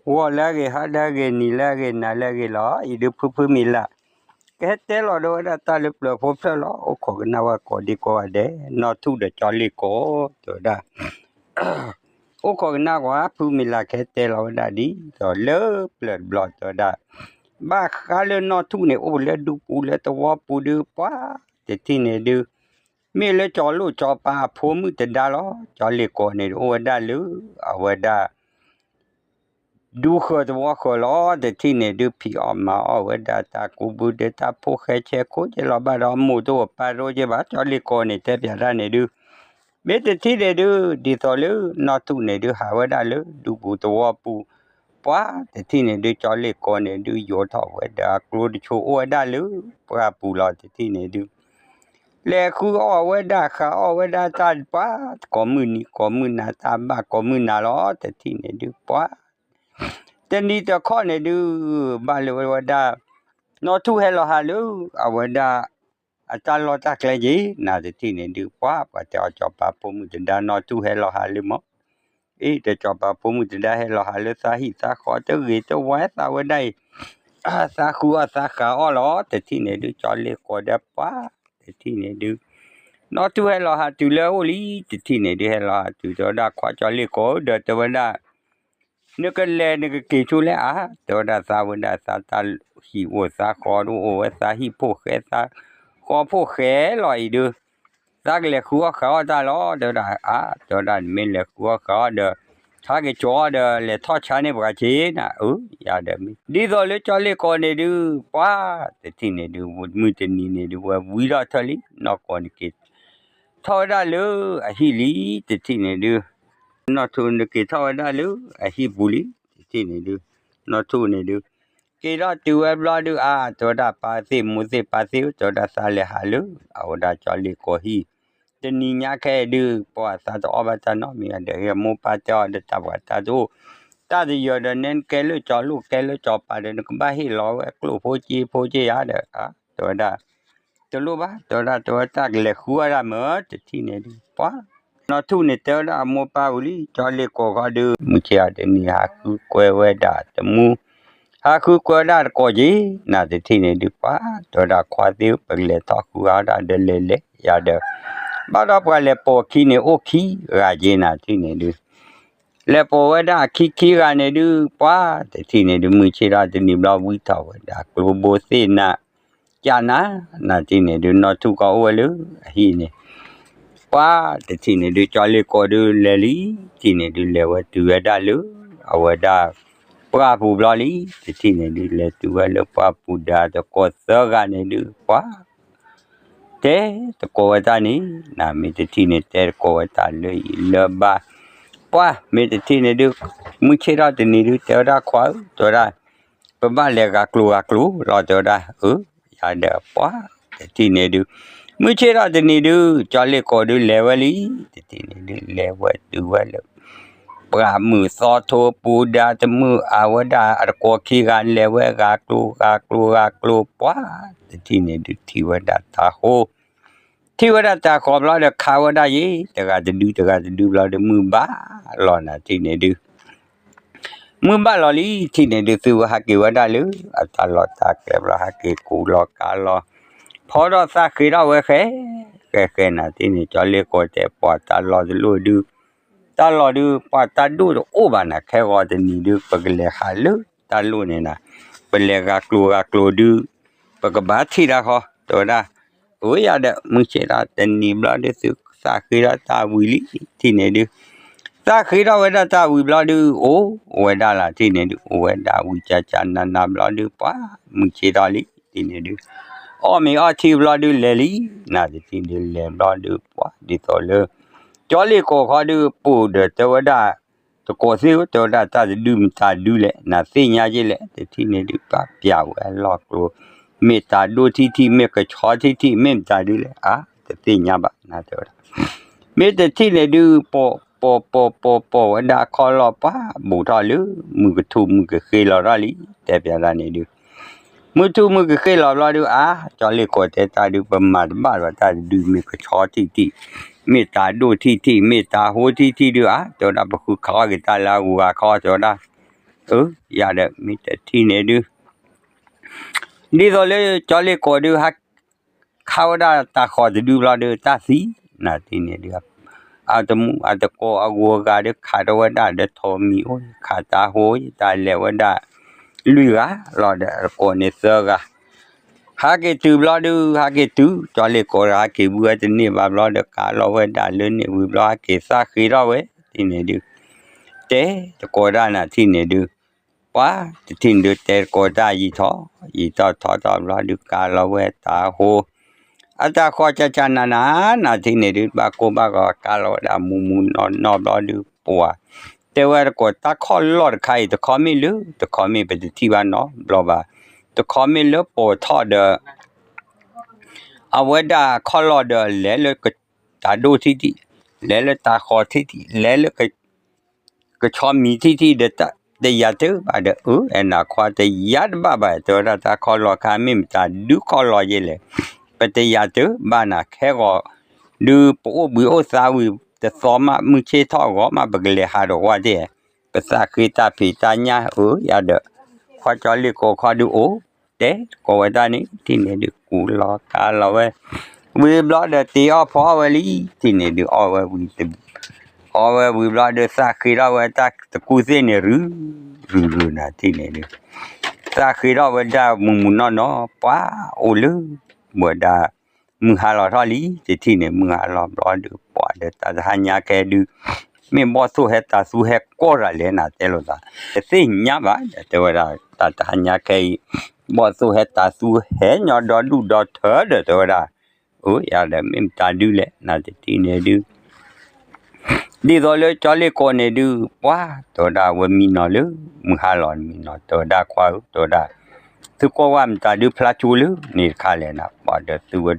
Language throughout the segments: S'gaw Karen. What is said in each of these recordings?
ဂီၤလၢအဂ့ၤ ဟါလၢအဂ့ၤ နံၤလၢအဂ့ၤ နၤလၢအဂ့ၤလီၤ. အံၤဒုးဖုဖုမံၤလၢ် ကဟဲတဲလီၤဒီးဝဲဒၣ်တၢ်လၢပျၢၤဖိဖျၢၣ်လီၤ. အိၣ်ခိးကနၣ်ဝဲကိးဒံကိးဂၤဒဲး နီၢ်ထူၣ်ဒီးကၠီလ့ၢ်ကီး တဲဝဲဒၣ် အိၣ်ခိးကနၣ်ကွၢ် ဖုမံၤလၢ်ကဟဲတဲလီၤဝဲဒၣ်ဒ်သိးလၢပျၢၤတဘျီ တဲဝဲဒၣ် ဘၣ်ဃးလၢနီၢ်ထူၣ်န့ၣ် အိၣ်လၢဒူပူၤလၢသဝီပူၤဒုး ပှၤတထံၣ်န့ၣ်ဒုး မ့ၢ်လၢကၠီလိၣ်ကၠီပၤအဖိမုၣ်တဒါလီၤ. ကၠီလ့ၢ်ကီးန့ၣ်ဒုး အိၣ်ဝဲဒၣ်လၢ အဝဲဒၣ် ဒူဃၢၤသဝီဃၢၤလီၤ. တထံၣ်န့ၣ်ဒုး ဖံးအီၣ်မၤအီၣ်ဝဲဒၣ်တၢ်ကူးဘုဒၢတၢ်ဖိၣ်ဃဲဆဲးခိၣ်က့လီၤ ဘၣ်ဒီးမိၢ်တအိၣ်ပၢ်တအိၣ်က့ဘၣ်. ကၠီလ့ၢ်ကီးန့ၣ် တဲပၠးတၢ်န့ၣ်ဒုး မ့ၢ်တထံၣ်န့ၣ်ဒုး ဒ်သိးလၢနီၢ်ထူၣ်န့ၣ်ဒုး ဟးဝဲဒၣ်လၢဒူပူၤသဝီပူၤ ပှၤတထံၣ်န့ၣ်ဒုး ကၠီလ့ၢ်ကီးန့ၣ်ဒုး ယိးထီၣ်ဝဲဒီးအကျိတဆိး အိၣ်ဝဲဒၣ်လၢပှၢ်ပူၤလီၤ. တထံၣ်န့ၣ်ဒုး လဲၤဃုအီၣ်ဝဲဒၣ်ဃးအီၣ်ဝဲဒၣ်တၢ်ပှၤ ကိးမုၢ်နံၤကိးမုၢ်နၤ တၢ်ဘၣ်ကိးမုၢ်နၤလီၤ. တထံၣ်န့ၣ်ဒုး ပှၤ တနံၤတခီန့ၣ်ဒုး ဘၣ်လၢဝဲဒၣ် နီၢ်ထူၣ်ဟဲလီၤဟးလၢ အဝဲဒၣ် အတၢ်လီၢ်တၢ်ကျဲက့ၤ နၤတထံၣ်န့ၣ်ဒုး ပှၤ ပှၤတဲအီၤ ကၠီပၤဖိမုၣ်တဒါ နီၢ်ထူၣ်ဟဲလီၤဟးလၢမး အ့ ဒီးကၠီပၤဖိမုၣ်တဒါဟဲလီၤဟးလၢ သးဟံၣ်သးဃီတဂ့ၤတဝါသးဝဲဒၣ်အံၤ သးဃုအီၣ်သးဃးအီၣ်လီၤ. တထံၣ်န့ၣ်ဒုး ကၠီလ့ၢ်ကီးဒီး ပှၤ တထံၣ်န့ၣ်ဒုး နီၢ်ထူၣ်ဟဲလီၤဟးတုၤလၢအအိၣ်လံ. တထံၣ်န့ၣ်ဒုး ဟဲလီၤဟးတုၤ တဲဝဲဒၣ် ခွါကၠီလ့ၢ်ကီး ဒီးတဲဝဲဒၣ် နကလဲၤနကက့ၤဆူလဲၣ်အါ တဲဝဲဒၣ် သးဝဲဒၣ်သးတၢ်ဟံၣ်အိၣ်သးဃီဒိၣ်အိၣ်ဝဲ သးဟံၣ်ဖိၣ်ဃဲသးဃီဖိၣ်ဃဲလီၤအံၤဒုး သးကလဲၤဃုအီၣ်ဃးအီၣ်တၢ်လီၤ တဲဝဲဒၣ် အါ တဲဝဲဒၣ် နမ့ၢ်လဲၤဃုအီၣ်ဃးအီၣ်ဒီး ဆါက့ၤကၠီအီၣ်ဒီး လဲၤထီၣ်ဆါန့ၢ်ပှၤက့ၤနၤ အၢ ယၤဒီးမ့ၢ် ဒ်သိးလၢကၠီလ့ၢ်ကီးန့ၣ်ဒုး ပှၤ တထံၣ်န့ၣ်ဒုး မုၢ်တနံၤန့ၣ်ဒုး ဝဲဝံထီၣ်ထၢၣ်လံ နီၢ်ကီးန့ၣ်က့ၤ ထီၣ်ဝဲဒၣ်လၢအဟံၣ်လံ တထံၣ်န့ၣ်ဒုး နီၢ်ထူၣ်န့ၣ်က့ၤထီၣ်ဝဲဒၣ်လၢအဟံၣ်ပူၤလံ တထံၣ်န့ၣ်ဒုး နီၢ်ထူၣ်န့ၣ်ဒုး က့ၤထီၣ်တုၤဝဲဘျီဒုး အါ တဲဝဲဒၣ် ပၢ်သ့ၣ်မိၢ်သ့ၣ်ပၢ်သ့ၣ် တဲဝဲဒၣ် သးလဲၤဟးလၢ အဝဲဒၣ်ကၠီလ့ၢ်ကီးဟံၣ် တနံၤညါခဲအံၤဒုး ပှၤသးတအီၣ်ဘၣ်တၢ်နီတမံၤဒီး မိၢ်ပၢ်တဲအီၤဒီး တၢ်ပှၤတၢ်တအိၣ် တၢ်တယၢၤဒီး နဲနကဲလၢကၠီလိၣ်ကဲလၢကၠီပၤဒီး နကဘၣ်ဟ့ၣ်လီၤဝဲကျိၣ်ဖိက့ဖိက့ယါဒီး အါ တဲဝဲဒၣ် တလိၣ်ဘၣ် တဲဝဲဒၣ် တဲဝဲတၢ်ကလဲၤဃုအီၣ်ဒၣ်မ့ၢ် တထံၣ်န့ၣ်ဒုး ပှၤ နီၢ်ထူၣ်န့ၣ်တဲဝဲဒၣ်အမိၢ်ပၢ်ဝံၤလံ ကၠီလ့ၢ်ကီးဃီဒုး မုၢ်ဆ့ၣ်အီၤတနံၤဟးဃုကွဲဝဲဒၣ်တမူ ဟးဃုကွဲဝဲဒၣ်တကိးက့ၤ နၤတထံၣ်န့ၣ်ဒုး ပှၤ တဲဝဲဒၣ် ခွါသ့ၣ် ပကလဲၤထီၣ်ဃုအီၣ်ဒၣ်ဒီးလဲၤလဲၤယၤဒီး ဘၣ်ဒီးပှၤလဲၤပိာ်ခံန့ၣ် အိၣ်ခံဂၤက့ၤ နၤတထံၣ်န့ၣ်ဒုး လဲၤပိာ်ဝဲဒၣ်အခံခံဂၤန့ၣ်ဒုး ပှၤ တထံၣ်န့ၣ်ဒုး မုၢ်ဆ့ၣ်ထီၣ်တနံၤဘျီ ဝံထီၣ်ဝဲဒၣ်ကျိဘိသ့ၣ်နၤ ကနၤ နၤတထံၣ်န့ၣ်ဒုး နီၢ်ထူၣ်ကီးအိၣ်ဝဲလၢအဟံၣ်န့ၣ် ပှၤ တထံၣ်န့ၣ်ဒုး ကၠီလ့ၢ်ကီးဒုးလဲၤလံ တထံၣ်န့ၣ်ဒုး လဲၤဝဲတုၤဝဲဒၣ်လၢ အဝဲဒၣ် ပှၢ်ပူၤဘျီလံ တထံၣ်န့ၣ်ဒုး လဲၤတုၤဝဲလၢပှၢ်ပူၤဒီးတကိးသၢဂၤန့ၣ်ဒုး ပှၤ တဲသကိးဝဲတၢ်န့ၣ် နၤမ့ၢ်တထံၣ်န့ၣ် တဲသကိးဝဲတၢ်လၢအံၤလၢဘၣ် ပှၤ မ့ၢ်တထံၣ်န့ၣ်ဒုး မုၢ်ဆ့ၣ်ထီၣ်တနံၤဒုး တဲဝဲဒၣ် ခွါဧၢ တဲဝဲဒၣ် ပဘၣ်လဲၤဂၤကျိၤဂၤကျိၤလီၤ တဲဝဲဒၣ် အၢ ယၤဒီး ပှၤ တထံၣ်န့ၣ်ဒုး မုၢ်ဆ့ၣ်ထီၣ်တနံၤဒုး ကၠီလ့ၢ်ကီးဒုးလဲၤဝဲလံ တထံၣ်န့ၣ်ဒုး လဲၤဝဲတုၤဝဲလၢ ပှၢ်မုၢ်သီထိပူၤဒီးတမုၢ်အဝဲဒၣ်အတကိးခံဂၤလဲၤဝဲဂၤကျိၤဂၤကျိၤဂၤကျိၤ ပှၤ တထံၣ်န့ၣ်ဒုး ထံၣ်ဝဲဒၣ်တၢ်ဃီ ထံၣ်ဝဲဒၣ်တၢ်ဃီဘျီဒီး ခးဝဲဒၣ်ယ့ၣ် တဂၤတဒုတဂၤတဒုဘျီဒီး မုၢ်ဘၣ်လီၤ နၤတထံၣ်န့ၣ်ဒုး မုၢ်ဘၣ်လီၤလံ တထံၣ်န့ၣ်ဒုး သုဝဲဟးက့ၤဝဲဒၣ်လၢ အတၢ်လီၢ်တၢ်ကျဲဘျီ ဟးက့ၤကူးလီၤကါလီၤ ဖီထီၣ်သၣ်ဃ့ထီၣ်ဝဲဃဲ ဃဲဃဲ နၤတထံၣ်န့ၣ် ကၠီလ့ၢ်ကီးတဲ ပှၤတၢ်လီၢ်တလိၣ်ဒုး တၢ်လီၢ်ဒုး ပှၤတၢ်ဒိၣ်တအိၣ်ဘၣ်နၤ ခဲဂီၤတနံၤဒုး ပကလဲၤဟးလၢတၢ်လိၣ်န့ၣ်နၤ ပလဲၤဂၤကျိၤဂၤကျိၤဒုး ပကဘၣ်ထံၣ်တၢ်ဃီ တဲဝဲဒၣ် အဝဲယၤဒီး မုၢ်ဆ့ၣ်ထီၣ်တနံၤဘျီဒုး သုသၣ်ဃ့ထီၣ်တၢ်ဝံၤလံ တထံၣ်န့ၣ်ဒုး သၣ်ဃ့ထီၣ်ဝဲဒၣ်တၢ်ဝံၤဘျီဒုး အိၣ်ဝဲဒၣ်လၢ တထံၣ်န့ၣ်ဒုး အိၣ်ဝဲဒၣ်ဝံၤကၠၢကၠၢနးနးဘျီဒုး ပှၤ မုၢ်ဆ့ၣ်ထီၣ်လံ တထံၣ်န့ၣ်ဒုး အီၣ်မ့ၤအီထံဘျီဒုး လဲၤလံ နၤတထံၣ်ဒုး လဲၤဘျီဒုး ပှၤ ဒ်သိးလၢ ကၠီလ့ၢ်ကီးခီဒုး ပိာ်ဒီးတဲဝဲဒၣ် တကိးသ့ၣ်ဧၢ တဲဝဲဒၣ် တၢ်တဒုမတၤဒုလဲၣ် နၤသ့ၣ်ညါက့လဲၣ် တထံၣ်န့ၣ်ဒုး ပှၤပျးဝဲအလီၢ်ကျိၤ မ့ၢ်တၢ်ဒိၣ်ထံထံၣ် မ့ၢ်ကဆီထံထံၣ် မ့ၢ်မတၤဒုလဲၣ် အါ တသ့ၣ်ညါဘၣ် နၤတဲဝဲဒၣ် မ့ၢ်တထံၣ်န့ၣ်ဒုး ပိာ်ပိာ်ပိာ်ပိာ်ပိာ်ဝဲဒၣ်ခီလီၤ ပှၤဘူးထီၣ်လၢ မုၢ်ကထူၣ်မုၢ်ကဃ့လီၤထီၣ်လံ တဲပျးတၢ်န့ၣ်ဒုး မုၢ်ထူၣ်မုၢ်ကဃ့လီၤဘျီဒုး အါ ကၠီလ့ၢ်ကီးတဲတၢ်ဒုး ပမၤတဘၣ်လီၤ တၢ်တဒု မ့ၢ်ကဆီထံထံၣ် မ့ၢ်တၢ်ဒိၣ်ထံထံၣ် မ့ၢ်တၢ်ဟိထံထံၣ်ဒုး အါ တဲဝဲဒၣ် ပဃုခးအီၣ်က့ၤတၢ်လၢအဂုၤအဂၤခီ တဲဝဲဒၣ် အၢ ယၤဒီး မ့ၢ်တထံၣ်န့ၣ်ဒုး ဒ်သိးလၢကၠီလ့ၣ်ကီးဒုး ဟးခးဝဲဒၣ်တၢ်ဃီတဒုဘျီဒုး တၢ်သံ, နၤတထံၣ်န့ၣ်ဒုး အတမူအတကိးအဂုၤအဂၤဒုး ခးထီၣ်ဝဲဒၣ်ဒီးထိးမံၤအိၣ် ခးတၢ်ဟိ တၢ်လဲၤဝဲဒၣ် လွံၢ်ဂၤလီၤဒီး အတကိးန့ၣ်သၢဂၤ ဟးက့ၤတုၤဘျီဒုး ဟးက့ၤတုၤ ကၠီလ့ၣ်ကီးဒီး ဟးက့ၤဝံဝဲတန့ၢ်ဘၣ်ဘျီဒီး ကးလီၤဝဲဒၣ်လၢန့ၣ်ဝံၤဘျီ ဟးက့ၤသးဃ့ထီၣ်ဝဲ တထံၣ်န့ၣ်ဒုး တဲတကိးဒၣ်နၤတထံၣ်န့ၣ်ဒုး ပှၤတထံၣ်န့ၣ်ဒုး တဲတကိးတၢ်ယံာ်ထီၣ် ယံာ်ထီၣ်ထီၣ်ထီၣ်ဘျီဒုး ကးလီၤဝဲတၢ်ဟိ အတၢ်ဃီကၢ်ကၢ်နၤနၤ နၤတထံၣ်န့ၣ်ဒုး ဘၣ်ကိၢ်ဘၣ်ဂီၤ ကးလီၤဝဲဒၣ်မူးမူးနီၢ်နီၢ်ဘျီဒုး ပှၤ တဲဝဲတကိးတၢ်ခီၣ်လီၢ်တခါအံၤ တခီမ့ၢ်လၢ တခီမ့ၢ်ပတထံၣ်ဘၣ်နီတဘျီဘၣ်, တခီမ့ၢ်လၢပိာ်ထီၣ်ဒီး အဝဲဒၣ်ခီၣ်လီၢ်ဒီး လဲၤလၢတၢ်ဒိၣ်ထံထံၣ်, လဲၤလၢတၢ်ဃီထံထံၣ်, လဲၤလၢ ကဆီမံၤထံထံၣ်ဒီး တယၤတၢၢ်ဘၣ်ဒီး အၢ အဲၣ်နၤခွါတယၤတဘၣ်ဘၣ် တဲဝဲဒၣ်တၢ်ခီၣ်လီၢ်ခါ မ့ၢ်မတၤဒုးခီၣ်လီၢ်ယဲလဲၣ်, ပတယၤတၢၢ်ဘၣ်နၤခဲဂီၤ ဒုးပအိၣ်ဘှံးအိၣ်သါဝံၤ တသီမး မုၢ်ဆ့ၣ်ထီၣ်ဂီၤမး ပကလဲၤဟးဒီးကွၢ်တ့ၢ်, ပသးဃ့တၢ်ဖံးတၢ်ညၣ် အၢ ယၤဒီး ခွါကၠီလ့ၣ်ကီးခီဒုးအိၣ် တဲတကိးဝဲဒၣ်န့ၣ် တထံၣ်န့ၣ်ဒုးကူလီၤကါလီၤဝဲ, ဝံၤဘျီဒီးတ့အီၣ်ဖီအီၣ်ဝဲလံ တထံၣ်န့ၣ်ဒုးအီၣ်ဝဲဝံၤ အီၣ်ဝဲဝံၤဘျီဒီးသးဃ့ထီၣ်ဝဲတၢ်တကူၣ်သ့ၣ်န့ၣ် ရုၤ ရုၤရုၤနၤတထံၣ်န့ၣ်ဒုး သးဃ့ထီၣ်ဝဲဒၣ်မူးမူးနီၢ်နီၢ် ပှၤအိၣ်လၢ ဝဲဒၣ် မုၢ်ဟါလီၤထီၣ်လံ တထံၣ်န့ၣ် မုၢ်ဟါလီၤဘျီဒုး ပှၤဒီးတၢ်တဟါညါခဲဒုး မ့ၢ်ဘီၣ်သိၣ်ဟဲတၤသူဟဲကိးတၢ်လဲၣ်နၤတဲလိာ်သး တသ့ၣ်ညါဘၣ် တဲဝဲဒၣ် တၢ်တဟါညါခဲအံၤ ဘီၣ်သိၣ်ဟဲတၤသူဟဲညီဒီဒူၣ်ဒီထၢဒီး တဲဝဲဒၣ် အၢ ယၤဒီးမ့ၢ်မတၤဒုးလဲၣ် နၤတထံၣ်န့ၣ်ဒုး ဒ်သိးလၢကၠီလ့ၣ်ကီးန့ၣ်ဒုး ပှၤ တဲဝဲဒၣ်ဝဲမံနီၤလၢ မုၢ်ဟါလီၤမံနီၤ တဲဝဲဒၣ်ခွါဧၢ တဲဝဲဒၣ် သုကွၢ်ဝဲမတၤဒုးဖျါကၠိလၢန့ၣ်တခါလဲၣ်နၤ ပှၤဒီးသုဝဲ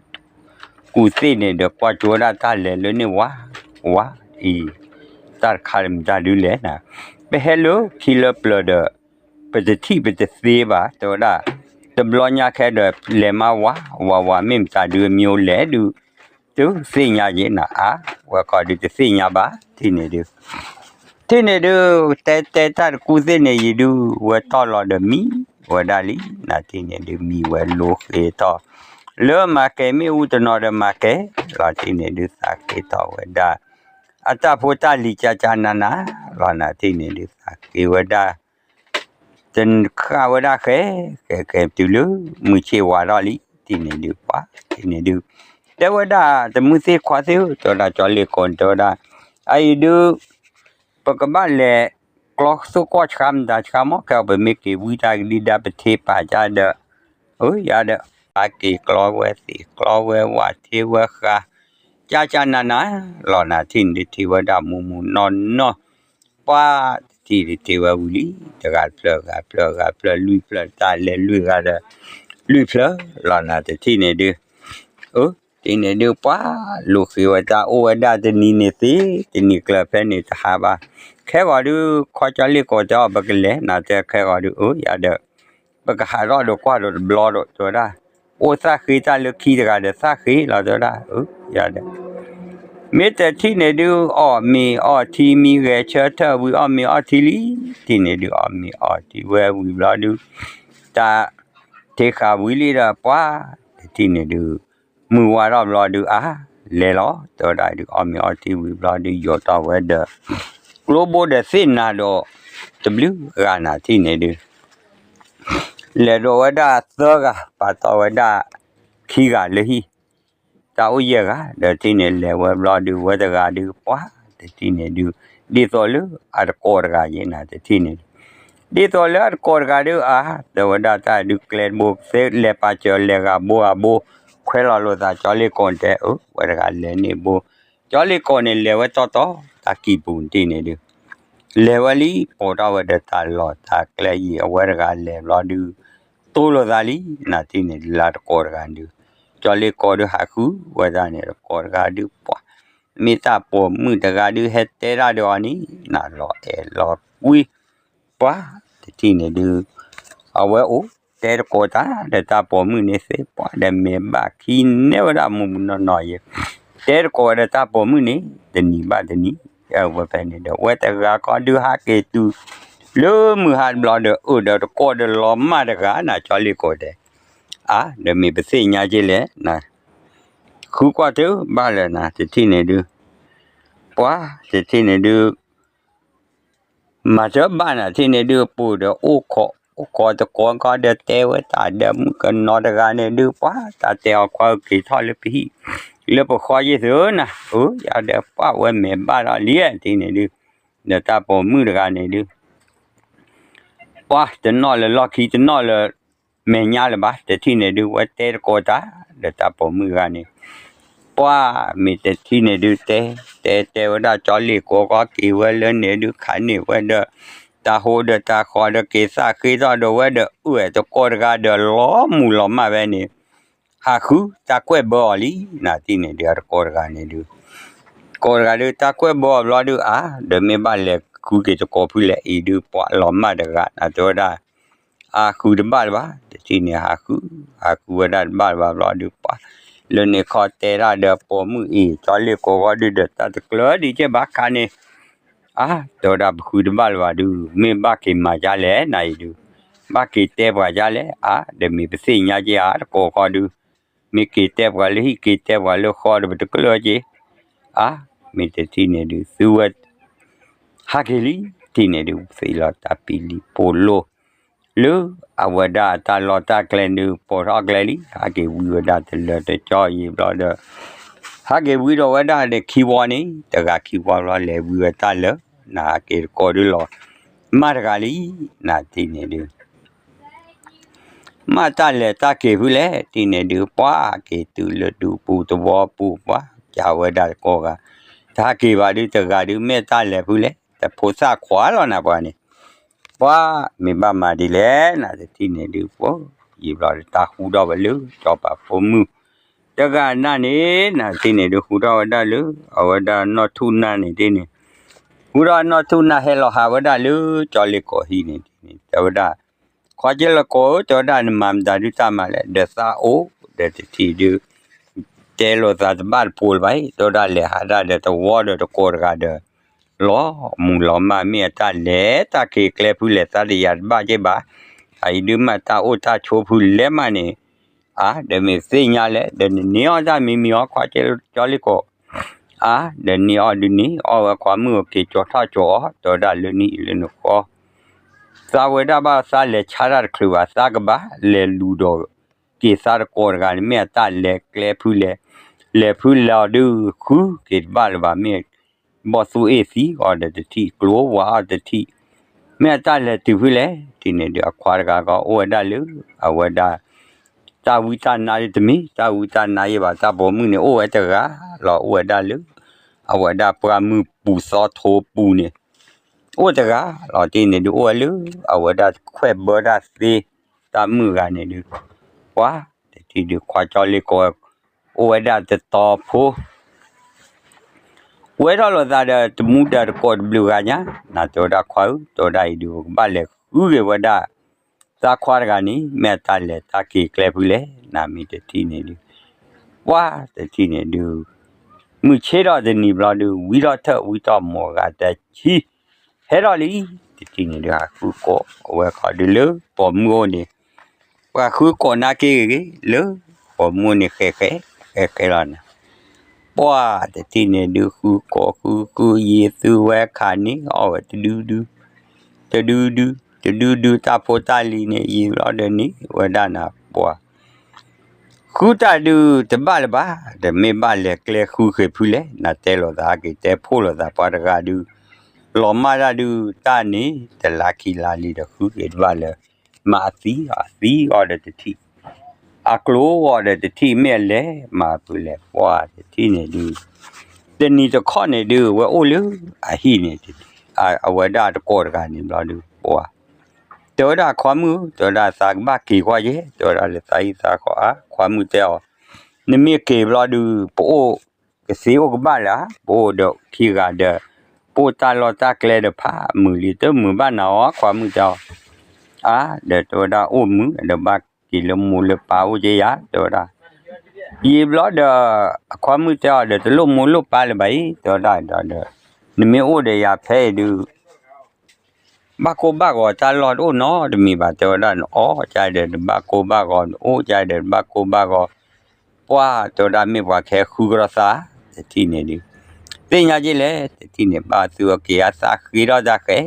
ကူၣ်သ့ၣ်န့ၣ်ဒီးကွၢ်ကၠိဝဲဒၣ်တၢ်လဲၤလၢန့ၣ်ဝါ ဝါအံၤ တၢ်တခါလၢမတၤဒုးလဲၣ်နၤ ပဟဲလၢခံလၢပျၢၤဒီး ပတထံၣ်ပတသ့ဘၣ် တဲဝဲဒၣ် တဘျီညါခဲဒီးလဲၤမးဝါ ဝါဝါ မ့ၢ်မတၤဒုးမံၤအိၣ်လဲၣ်ဒုး တသ့ၣ်ညါယဲနၤ အါ ဝဲခီဒုးတသ့ၣ်ညါဘၣ် တထံၣ်န့ၣ်ဒုး တထံၣ်န့ၣ်ဒုး တဲတဲတၢ်တကူၣ်သ့ၣ်န့ၣ် ယံၤဒုး ဝဲတီၢ်လီၤဒီးမံဝဲဒၣ်လံ နၤတထံၣ်န့ၣ်ဒုး မံဝဲလိၤဃ့ထီၣ် လၢမၤကဲၤမ့ၣ်အူတနီၤဒီးမၤကဲၤ လီၤတထံၣ်န့ၣ်ဒုး သးဃ့ထီၣ်ဝဲဒၣ် အတၢ်ဖိတၢ်လံၤကၢ်ကၢ်နၤနၤ လီၤနၤတထံၣ်န့ၣ်ဒုး သးဃ့ဝဲဒၣ် တဃၣ်ဝဲဒၣ်ဃဲ ဃဲဃဲတုၤလၢ မုၢ်ဆ့ၣ်ဝါထီၣ်လံ တထံၣ်န့ၣ်ဒုး ပှၤ တထံၣ်န့ၣ်ဒုး တဲဝဲဒၣ် တမုၢ်သ့ၣ်ခွါသ့ၣ်ဧၢ တဲဝဲဒၣ် ကၠီလ့ၣ်ကီးန့ၣ် တဲဝဲဒၣ် အအံၤဒုး ပကဘၣ်လဲၤ ကျီသိၣ်ကွၢ်ဆှါမတၤဆှါမ့ၢ် ခဲအံၤပမ့ၢ်က့ၤဝံတၢ်ကဒံဒါပထ့ပာ်ကါဒီး အၢ ယၤဒီး ပက့ၤကျီဝဲသ့ၣ်ကျီဝဲဝၣ်ထ့ဝဲဃာ် ကၢ်ကၢ်နၤနၤ လီၤနၤတထံၣ်န့ၣ်ဒုး ထံၣ်ဝဲဒၣ်မူးမူးနီၢ်နီၢ် ပှၤတထံၣ်ဒုးထံၣ်ဝဲဝံၤလံ တဂၤတဖျၢၣ်ဂၤတဖျၢၣ်ဂၤတဖျၢၣ်လွံၢ်ဖျၢၣ် တၢ်လဲၤလွံၢ်ဂၤဒီး လွံၢ်ဖျၢၣ် လီၤနၤတထံၣ်န့ၣ်ဒုး အၢ တထံၣ်န့ၣ်ဒုး ပှၤလိၤဃ့ဝဲတၢ်အိၣ်ဝဲဒၣ်တနံၤန့ၣ်သ့ တနံၤကျၢၤဖဲန့ၣ်တဟါဘၣ် ခဲဂီၤဒုး ခီကၠီလ့ၣ်ကီးတဲအီၤ ပကလဲၤ နၤတဲခဲဂီၤဒုး အၢ ယၤဒီး ပကဟးထီၣ်ဒီးကွၢ်ဒီးတဘျီဒီး တဲဝဲဒၣ် အိၣ်သၣ်ဃ့တၢ်လၢခံတဂၤဒီးသၣ်ဃ့လီၤ တဲဝဲဒၣ် အၢ ယၤဒီး မ့ၢ်တထံၣ်န့ၣ်ဒုး အီၣ်မ့ၤအီထံမံၤဂဲၤဆၢထၢၣ်ဝံၤ အီၣ်မ့ၤအီထံလံ တထံၣ်န့ၣ်ဒုး အီၣ်မ့ၤအီထံဝဲဝံၤဘျီဒုး တၢ် ထ့ဃာ်ဝံၤလံဒီး ပှၤ တထံၣ်န့ၣ်ဒုး မုၢ်ဝါထီၣ်ဘျီဒုး အါ လဲၤလီၤ တဲဝဲဒၣ်ဒုး အီၣ်မ့ၤအီထံဝံၤဘျီဒုး ယိာ်ထီၣ်ဝဲဒီး ကျိဘိဒီးသ့ၣ်နၤဒီး တဘျုးဂၤနၤတထံၣ်န့ၣ်ဒုး လဲၤဒီးဝဲဒၣ်သၢဂၤ ပာ်တီၢ်ဝဲဒၣ်ခံဂၤလၢဟံၣ် တၢ်အိၣ်ယဲၢ်ဂၤ ဒီးတထံၣ်န့ၣ် လဲၤဝဲဘျီဒုး ဝဲတဂၤဒုး ပှၤ တထံၣ်န့ၣ်ဒုး ဒ်သိးလၢအတကိးတဂၤယဲနၤ တထံၣ်န့ၣ်ဒုး ဒ်သိးလၢအတကိးတဂၤဒုး အါ တဲဝဲဒၣ်တၢ်ဒုးကျဲတဘိ ကသ့လဲၤပာ်စၢၤလဲၤဂၤဘိဂၤဘိ ခွဲးလီၤလိာ်သး ကၠီလ့ၣ်ကီးန့ၣ်တဲ အၢ ဝဲတဂၤလဲၤန့ၢ်ဘိ ကၠီလ့ၣ်ကီးန့ၣ် လဲၤဝဲတီတီ တၢ်ကံၢ်ပူၤတထံၣ်န့ၣ်ဒုး လဲၤဝဲလံ ပိာ်ထီၣ်ဝဲဒီးတၢ်လီၢ်တၢ်ကျဲအံၤ အဝဲတဂၤလဲၤဘျီဒုး တိၢ်လိာ်သးလံ နၤတထံၣ်န့ၣ်ဒုး လၢတကိးတဂၤဒုး ကၠီလ့ၣ်ကီးဒုးဟးဃုဝဲဒၣ်န့ၣ် တကိးတဂၤဒုး ပှၤ မ့ၢ်တၢ်ပိာ်မုၣ်တဂၤဒုး ဟဲတဲဒၣ်ဒီးအီၤန့ၣ် နၤလီၤအဲၣ်လီၤကွံ ပှၤ တထံၣ်န့ၣ်ဒုး အဝဲအိၣ်တဲတကိးတၢ်ဒီးတၢ်ပိာ်မုၣ်န့ၣ်သ့ ပှၤဒီးမဲာ်ဘၣ်ခံနဲဝဲဒၣ်မူးမူးနီၢ်နီၢ်ယဲ တဲတကိးဝဲဒီးတၢ်ပိာ်မုၣ်န့ၣ် တနံၤဘၣ်တနံၤ အဝဲဖဲန့ၣ်ဒီး ဝဲတဂၤခီဒုးဟးက့ၤတုၤ လၢမုၢ်ဟါတဘျီဒီး အၢၣ်ဒီးတကိးဒီးလီၤမၢ်တဂၤနၤ ကၠီလ့ၣ်ကိးတဲ, အါ ဒီးမ့ၢ်ပသ့ၣ်ညါက့လဲၣ်နၤ, ဃုကွၢ်တဘၣ်လၢၤနၤ တထံၣ်န့ၣ်ဒုး, ပှၤတထံၣ်န့ၣ်ဒုး မၤတဘၣ်နၤ ထံၣ်န့ၣ်ဒုး ပူၤဒီးအိၣ်ခိး အိၣ်ခိးတကိးကီဒီးတဲဝဲတၢ်ဒီးမုၣ်ကနီၤတဂၤန့ၣ်ဒုး ပှၤတၢ်တဲအီၤခွါဧၢ က့ၤထီၣ်လၢပဟံၣ် လၢပဃီယ့ၢ်သုနၤ, အၢ ယၤဒီးပှၤဝဲမဲာ်ဘၣ်ထီၣ်လံ ထံၣ်န့ၣ်ဒုး, ဒီးတၢ်ပိာ်မုၣ်တဂၤန့ၣ်ဒုး ပှၤတနီၣ်လၢၤလီၢ်ခံ တနီၣ်လၢၤမဲာ်ညါလၢၤဘၣ် တထံၣ်န့ၣ်ဒုး ဝဲတဲတကိးတၢ် ဒီးတၢ်ပိာ်မုၣ်တဂၤန့ၣ်, ပှၤမ့ၢ်တထံၣ်န့ၣ်ဒုး တဲ တဲတဲဝဲဒၣ်ကၠီလ့ၣ်ကိးကီက့ၤဝဲလၢန့ၣ်ဒုး ခးန့ၢ်ဝဲဒီး တၢ်ဟိဒီးတၢ်ဃီဒီးက့ၤသးဃ့ထီၣ်ဒီးဝဲဒီး အၢၣ်တကိးတဂၤဒီးလီၤမုၢ်လီၤမၢ်ဝဲန့ၣ် ဟးဃုတၢ်ကွဲၢ်ဘၢအီၤလံ နၤထံၣ်န့ၣ်ဒုး အတကိးတဂၤန့ၣ်ဒုး ကိးတဂၤဒုး တၢ်ကွဲၢ်ဘၢအီၤဘျီဒုး အါ ဒီးမ့ၢ်ဘၣ်လဲၤဃုက့ၤတကိးဖုလဲၣ် အံၤဒုးပှၤလီၤမၢ်တဂၤ နၤတဲဝဲဒၣ် အါဃုတဘၣ်လၢၤဘၣ် တထံၣ်န့ၣ် ဟးဃု ဟးဃုဝဲဒၣ်တဘၣ်လၢၤဘၣ်ဘျီဒုး ပှၤလၢန့ၣ်ခီတဲဒၣ်ဒီးပိာ်မုၣ်အံၤ ကၠီလ့ၣ်ကိးဂီၢ်ဒုးဒီး တၢ်တကျၢၤဒံးကဲဘၣ်ခါန့ၣ် အါ တဲဝဲဒၣ်ပဃုတဘၣ်လၢၤဘၣ်ဒုး မ့ၢ်ဘၣ်က့ၤမၤဒ်လဲၣ် နၤအံၤဒုး ဘၣ်က့ၤတဲပှၤဒ်လဲၣ် အါ ဒီးမ့ၢ်ပသ့ၣ်ညါက့ၤအါတကိးဃီဒုး မ့ၢ်က့ၤတဲပှၤလၢဟံၣ်က့ၤတဲပှၤလၢဃီဒီး ပတကျၢၤက့ၤ အါ မ့ၢ်တထံၣ်န့ၣ်ဒုး သုဝဲ ဟးက့ၤလံ ထံၣ်န့ၣ်ဒုး သ့ၣ်လီၤတၢ်ပံၤလံပိာ်လိၤ လၢအဝဲဒၣ်တၢ်လီၢ်တၢ်ကျဲဒုး ပိာ်ထီၣ်ကျဲလံ ဟးက့ၤဝံဝဲဒၣ်တလၢာ်တကီအံၤဘျီဒီး ဟးက့ၤဝံဒီးဝဲဒၣ်ဒီးခံဝီန့ၣ် တဂၤခံဝီဘျီလဲၤဝံဝဲတၢ်လၢာ် နၤဟးက့ၤတကိးဒုးလီၤ မၢ်တဂၤလံ နၤထံၣ်န့ၣ်ဒုး မ့ၢ်တၢ်လဲၤတၢ်က့ၤဖုလဲၣ် ထံၣ်န့ၣ်ဒုး ပှၤက့ၤတုၤလၢဒူပူၤသဝီပူၤ ပှၤကးဝဲဒၣ်တကိးဂၤ တဟးက့ၤဘၣ်ဒုးတဂၤဒုး မ့ၢ်တၢ်လဲၤဖုလဲၣ် တဖိသၣ်ခွါလီၤနၤပှၤန့ၣ် ပှၤမ့ၢ်ဘၣ်မၤဒ်လဲၣ် နၤတထံၣ်န့ၣ်ဒုး ပှၤယံာ်ဘျီဒီးတၢ်ဃူထီၣ်ဝဲလၢ ကၠီပၤဖိမုၣ် တဂၤနၤန့ၣ် နၤတထံၣ်န့ၣ်ဒုး ဃူထီၣ်ဝဲဒၣ်လၢ အဝဲဒၣ်နီၢ်ထူၣ်နၢ်န့ၣ်တထံၣ်န့ၣ် ဃူထီၣ်နီၢ်ထူၣ်နၢ်ဟဲလီၤဟးဝဲဒၣ်လၢ ကၠီလ့ၣ်ကိးဟံၣ်န့ၣ်တထံၣ်န့ၣ် တဲဝဲဒၣ် ခွါကၠီလ့ၣ်ကိးဧၢ တဲဝဲဒၣ် နမၤမတၤဒုးတၢ်မၤလဲၣ် ဒီးသးအိၣ်ဒီးတထံၣ်ဒုး တဲလိာ်သးတဘၣ်တပိၤလၢၤဘၣ်အံၤ တဲဝဲဒၣ်လဲၤဟးဒၣ်ဒီးတဝီဒီးတကိးတဂၤဒီး လီၤမုၢ်လီၤမၢ် မ့ၢ်အတၢ်လဲၤတၢ်က့ၤကျဲဖုလဲၣ် သးတယာ်တဘၣ်က့ဘၣ် အအံၤဒုးမ့ၢ်တၢ်အိၣ်တၢ်ဆိးဖုလဲၣ်မးန့ၣ် အါ ဒီးမ့ၢ်သ့ၣ်ညါလဲၣ် ဒီးနန့ၢ်အီၣ်တၢ်မံၤမံၤအီၤ ခွါကၠီလ့ၣ်ကိး အါ ဒီးန့ၢ်အီၣ်ဒုးန့ၣ် အီၣ်ဝဲခွါမုၣ်အက့ၤကၠီထီၣ်ကၠီအီၤ တဲဝဲဒၣ်လၢနံၣ်လၢနဃီ သးဝဲဒၣ်ဘၣ်သးလဲၤဆါတၢ်တချုးဘၣ် သးကဘၣ်လဲၤလူၤဒီးက့ၤသးတကိးတဂၤန့ၣ် မ့ၢ်အတၢ်လဲၤကျဲဖုလဲၣ် လဲၤဖုလဲၣ်အီၤဒုး ဃုက့ၤတဘၣ်လၢၤဘၣ် မ့ၢ်ဘီၣ်သူၣ်အ့ၣ်သံအီၤဒီးတထံၣ် ကျိဝါအီၤတထံၣ် မ့ၢ်အတၢ်လဲၤတုၤဖုလဲၣ် ထံၣ်န့ၣ်ဒုး အခွါတဂၤကီးအိၣ်ဝဲဒၣ်လၢ အဝဲဒၣ် တၢ်ဝံတၢ်နါဒ်တမ့ၢ် တၢ်ဝံတၢ်နါယံၤဘၣ် တၢ်ပိာ်မုၣ်န့ၣ် အိၣ်ဝဲတဂၤလီၤ အိၣ်ဝဲဒၣ်လၢ အဝဲဒၣ်ပှၢ်မုၢ်ပူၤသီထိပူၤန့ၣ် အိၣ်တဂၤလီၤ ထံၣ်န့ၣ်ဒုး အိၣ်ဝဲလၢ အဝဲဒၣ်ခွဲးဘၢတၢ်သ့ တၢ်မုၣ်ဂၤန့ၣ်ဒုး ပှၤတထံၣ်ဒုး ခွါကၠီလ့ၣ်ကိး အိၣ်ဝဲဒၣ်တတီၤဖိ ဝဲထီၣ်လိာ်သးဒီးတမူဒီးတကိးတဘျုးဂၤညါ နၤတဲဝဲဒၣ်ခွါဧၢ တဲဝဲဒၣ်အံၤဒုး ပကဘၣ်လဲၤဃုဂ့ၤဝဲဒၣ် သးခွါတဂၤန့ၣ် မ့ၢ်အတၢ်လဲၤတၢ်က့ၤကျဲဖုလဲၣ် နၤမ့ၢ်တထံၣ်န့ၣ်ဒုး ပှၤတထံၣ်န့ၣ်ဒုး မုၢ်ဆ့ၣ်ထီၣ်တနံၤဘျီဒုး ဝံထီၣ်ထၢၣ်ဝံထီၣ်မိၢ်အဂၤတဆံ ဟဲထီၣ်လံ တထံၣ်န့ၣ်ဒုး ဟးဃုကိးအဝဲခီဒုးလၢပိာ်မုၣ်အိၣ်န့ၣ် ပှၤဃုကိးနၤက့ဂ့ၤဂ့ၤ လၢပိာ်မုၣ်အိၣ်န့ၣ် ဃဲးဃဲး ဃဲးဃဲးလီၤနၤ ပှၤတထံၣ်န့ၣ်ဒုး ဃုကိးဃုဃု ယံာ်သုဝဲခးန့ၢ်အီၣ်ဝဲတဒုဒု တဒုဒု တဒုဒု တၢ်ဖိတၢ်လံၤန့ၣ် ယံာ်ဘျီဒီးန့ၣ် ဝဲဒၣ်နၤပှၤ ဃုတၢ်ဒုးတဘၣ်လၢၤဘၣ် ဒီးမ့ၢ်ဘၣ်လဲၤကျဲဃုဃ့ၢ်ဖုလဲၣ် နၤတဲလိာ်သးက့ၤ တဲဖှိၣ်လိာ်သးပှၤတဂၤဒုး လီၤမၢ်တၢ်ဒုး တၢ်န့ၣ် တလါခံလါလံဒီးဃုက့ၤတဘၣ်လၢၤ မၤအသံအီၤ အသံအီၤဒီးတထံၣ် အကျိအီၤဒီးတထံၣ် မ့ၢ်အလဲၤမၤဖုလဲၣ် ပှၤတထံၣ်န့ၣ်ဒုး တနံၤတခီန့ၣ်ဒုး ဝဲအိၣ်လၢအဟံၣ်န့ၣ် အဝဲဒၣ်တကိးတဂၤန့ၣ်ဘျီဒုး ပှၤ တဲဝဲဒၣ်ခွါမုၣ် တဲဝဲဒၣ်သးကဘၣ်က့ၤကွၢ်ယဲ တဲဝဲဒၣ်လၢသးဟံၣ်သးဃီဧါ ခွါမုၣ်တဲအီၤ နမ့ၢ်က့ၤဘျီဒုး ပအိၣ်ကသ့အိၣ်ကဘၣ်လၢၤဧါ ပအိၣ်ဒီးခံဂၤဒီး ပအိၣ်တၢ်လီၢ်တၢ်ကျဲဒီးဖးမုာ်လံ တမုာ်ဘၣ်နၤအီၤ ခွါမုၣ်တဲအီၤ အါ ဒီးတဲဝဲဒၣ်အိၣ်မုာ် ဒီးဘၣ်က့ၤလၢမိၢ်လၢပၢ်အိၣ်က့ယၤ တဲဝဲဒၣ် ယံာ်ဘျီဒီး အခွါမုၣ်တဲအီၤဒီး တလိၣ်မိၢ်လိၣ်ပၢ်လၢၤဘၣ်အံၤ တဲဝဲဒၣ်ဒီး နမ့ၢ်အိၣ်ဒီးယၤဖဲအံၤဒုး ဘၣ်ကိၢ်ဘၣ်ဂီၤတၢ်လီၢ်တအိၣ်နီတမံၤဘၣ် တဲဝဲဒၣ် နအီၣ်ကဒီးတဘၣ်ကိၢ်ဘၣ်ဂီၤ နအိၣ်ကဒီးတဘၣ်ကိၢ်ဘၣ်ဂီၤ, ပှၢ်တဲဝဲဒၣ် မ့ၢ်ပှၤကဟဲဃုကဒီးသး တထံၣ်န့ၣ်ဒုး, သ့ၣ်ညါက့လဲၣ် တထံၣ်န့ၣ် ဘၣ်သုအက့ၤအသးဃ့ထီၣ်တၢ်ဃဲ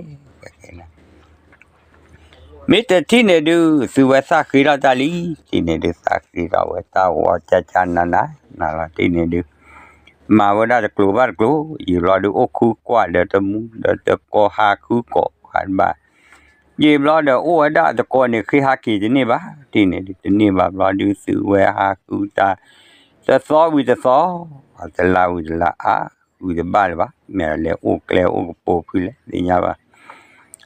မ့ၢ်တထံၣ်န့ၣ်ဒုး သုဝဲသးဃ့ထီၣ်တၢ်လံ တထံၣ်န့ၣ်ဒုး သးဃ့ထီၣ်ဝဲတၢ်ဝီကၠၢ်ကၠၢ်နးနး နၤလီၤ တထံၣ်န့ၣ်ဒုး မၤဝဲဒၣ်တကျိၤဘၣ်တကျိၤ ယံာ်ဘျီဒုး အိၣ်ခုကွၢ်ဒီးတမူ ဒီးတကိးဟးဃုကိးဟးတဘၣ် ယံာ်ဘျီဒီး အိၣ်ဝဲဒၣ်တကိးန့ၣ် ဃ့ဟးက့ၤတန့ၢ်ဘၣ် တထံၣ်န့ၣ်ဒုး တန့ၢ်ဘၣ်ဘျီဒုး သုဝဲဟးဃုတၢ် တသီဝံၤတသီ တလါဝံၤတလါ အါ ဃုတဘၣ်လၢၤဘၣ် မ့ၢ်လဲၤအိၣ်ကျဲအိၣ်ကပိာ်ဖုလဲၣ် သ့ၣ်ညါဘၣ်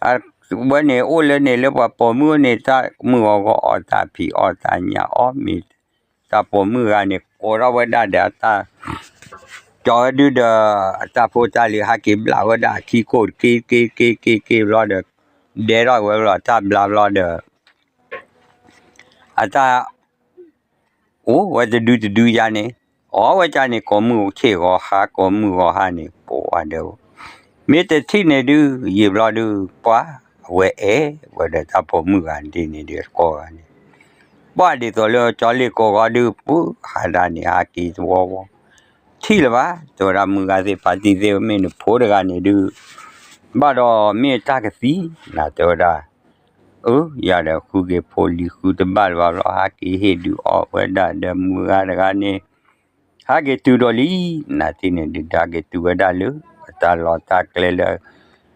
အဝဲန့ၣ်အိၣ်လၢန့ၣ်လၢပှၤပိာ်မုၣ်န့ၣ် တၢ်မုၢ်ဂီၤဂီၤအီၣ်တၢ်ဖံးအီၣ်တၢ်ညၣ်အီၣ်မ့ၢ် တၢ်ပိာ်မုၣ်ဂၤန့ၣ် ကိးထီၣ်ဝဲဒၣ်ဒီးအတၢ် ကၠီဝဲဒုဒီး အတၢ်ဖိတၢ်လံၤဟးက့ၤဘျးဝဲဒၣ်အခံကိၣ်တက့ၢ်တက့ၢ်တက့ၢ်တက့ၢ်တက့ၢ် ဘျီဒီး ဒဲထီၣ်ဝဲဘျီ တၢ်ဘျါဘျီဒီး အတၢ် အိၣ်ဝဲတဒုတဒုယါန့ၣ် အီၣ်ဝဲကန့ၣ် ကိးမုၢ်ဆ့ၣ်ဂီၤဟါ ကိးမုၢ်ဂီၤဟါန့ၣ် ပိာ်ဝဲဒီး မ့ၢ်တထံၣ်န့ၣ်ဒုး ယံာ်ဘျီဒုး ပှၤအဝဲအဲၣ်ဝဲဒီးတၢ်ပိာ်မုၣ်ဂၤန့ၣ်ဒုး တကိးဂၤန့ၣ် ပှၤဒ်သိးလၢကၠီလ့ၢ်ကိးဂီၤဒုး ပုၢ်ဟးဒၣ်န့ၣ် ဟးက့ၤတဝီဝီ ထံၣ်လၢၤဘၣ် တဲဝဲဒၣ် မုၢ်ဂၤသ့ၣ်ဖးတံၢ်သ့ၣ် မ့ၢ်နဖိတဂၤန့ၣ်ဒုး ဘၣ်ဒီးမ့ၢ်တၢ်ကသံ နၤတဲဝဲဒၣ် အၢ ယၤဒီးဃုက့ၤဖိလံၤဃုတဘၣ်လၢၤဘၣ်ဘျီ ဟးက့ၤဟ့ၣ်ဒုးအီၣ်ဝဲဒၣ်ဒီးမုၢ်ဂၤတဂၤန့ၣ် ဟးက့ၤတုၤဒီးလံ နၤတထံၣ်န့ၣ်ဒုး ဟးက့ၤတုၤဝဲဒၣ်လၢ အတၢ်လီၢ်တၢ်ကျဲလၢ ဟံၣ်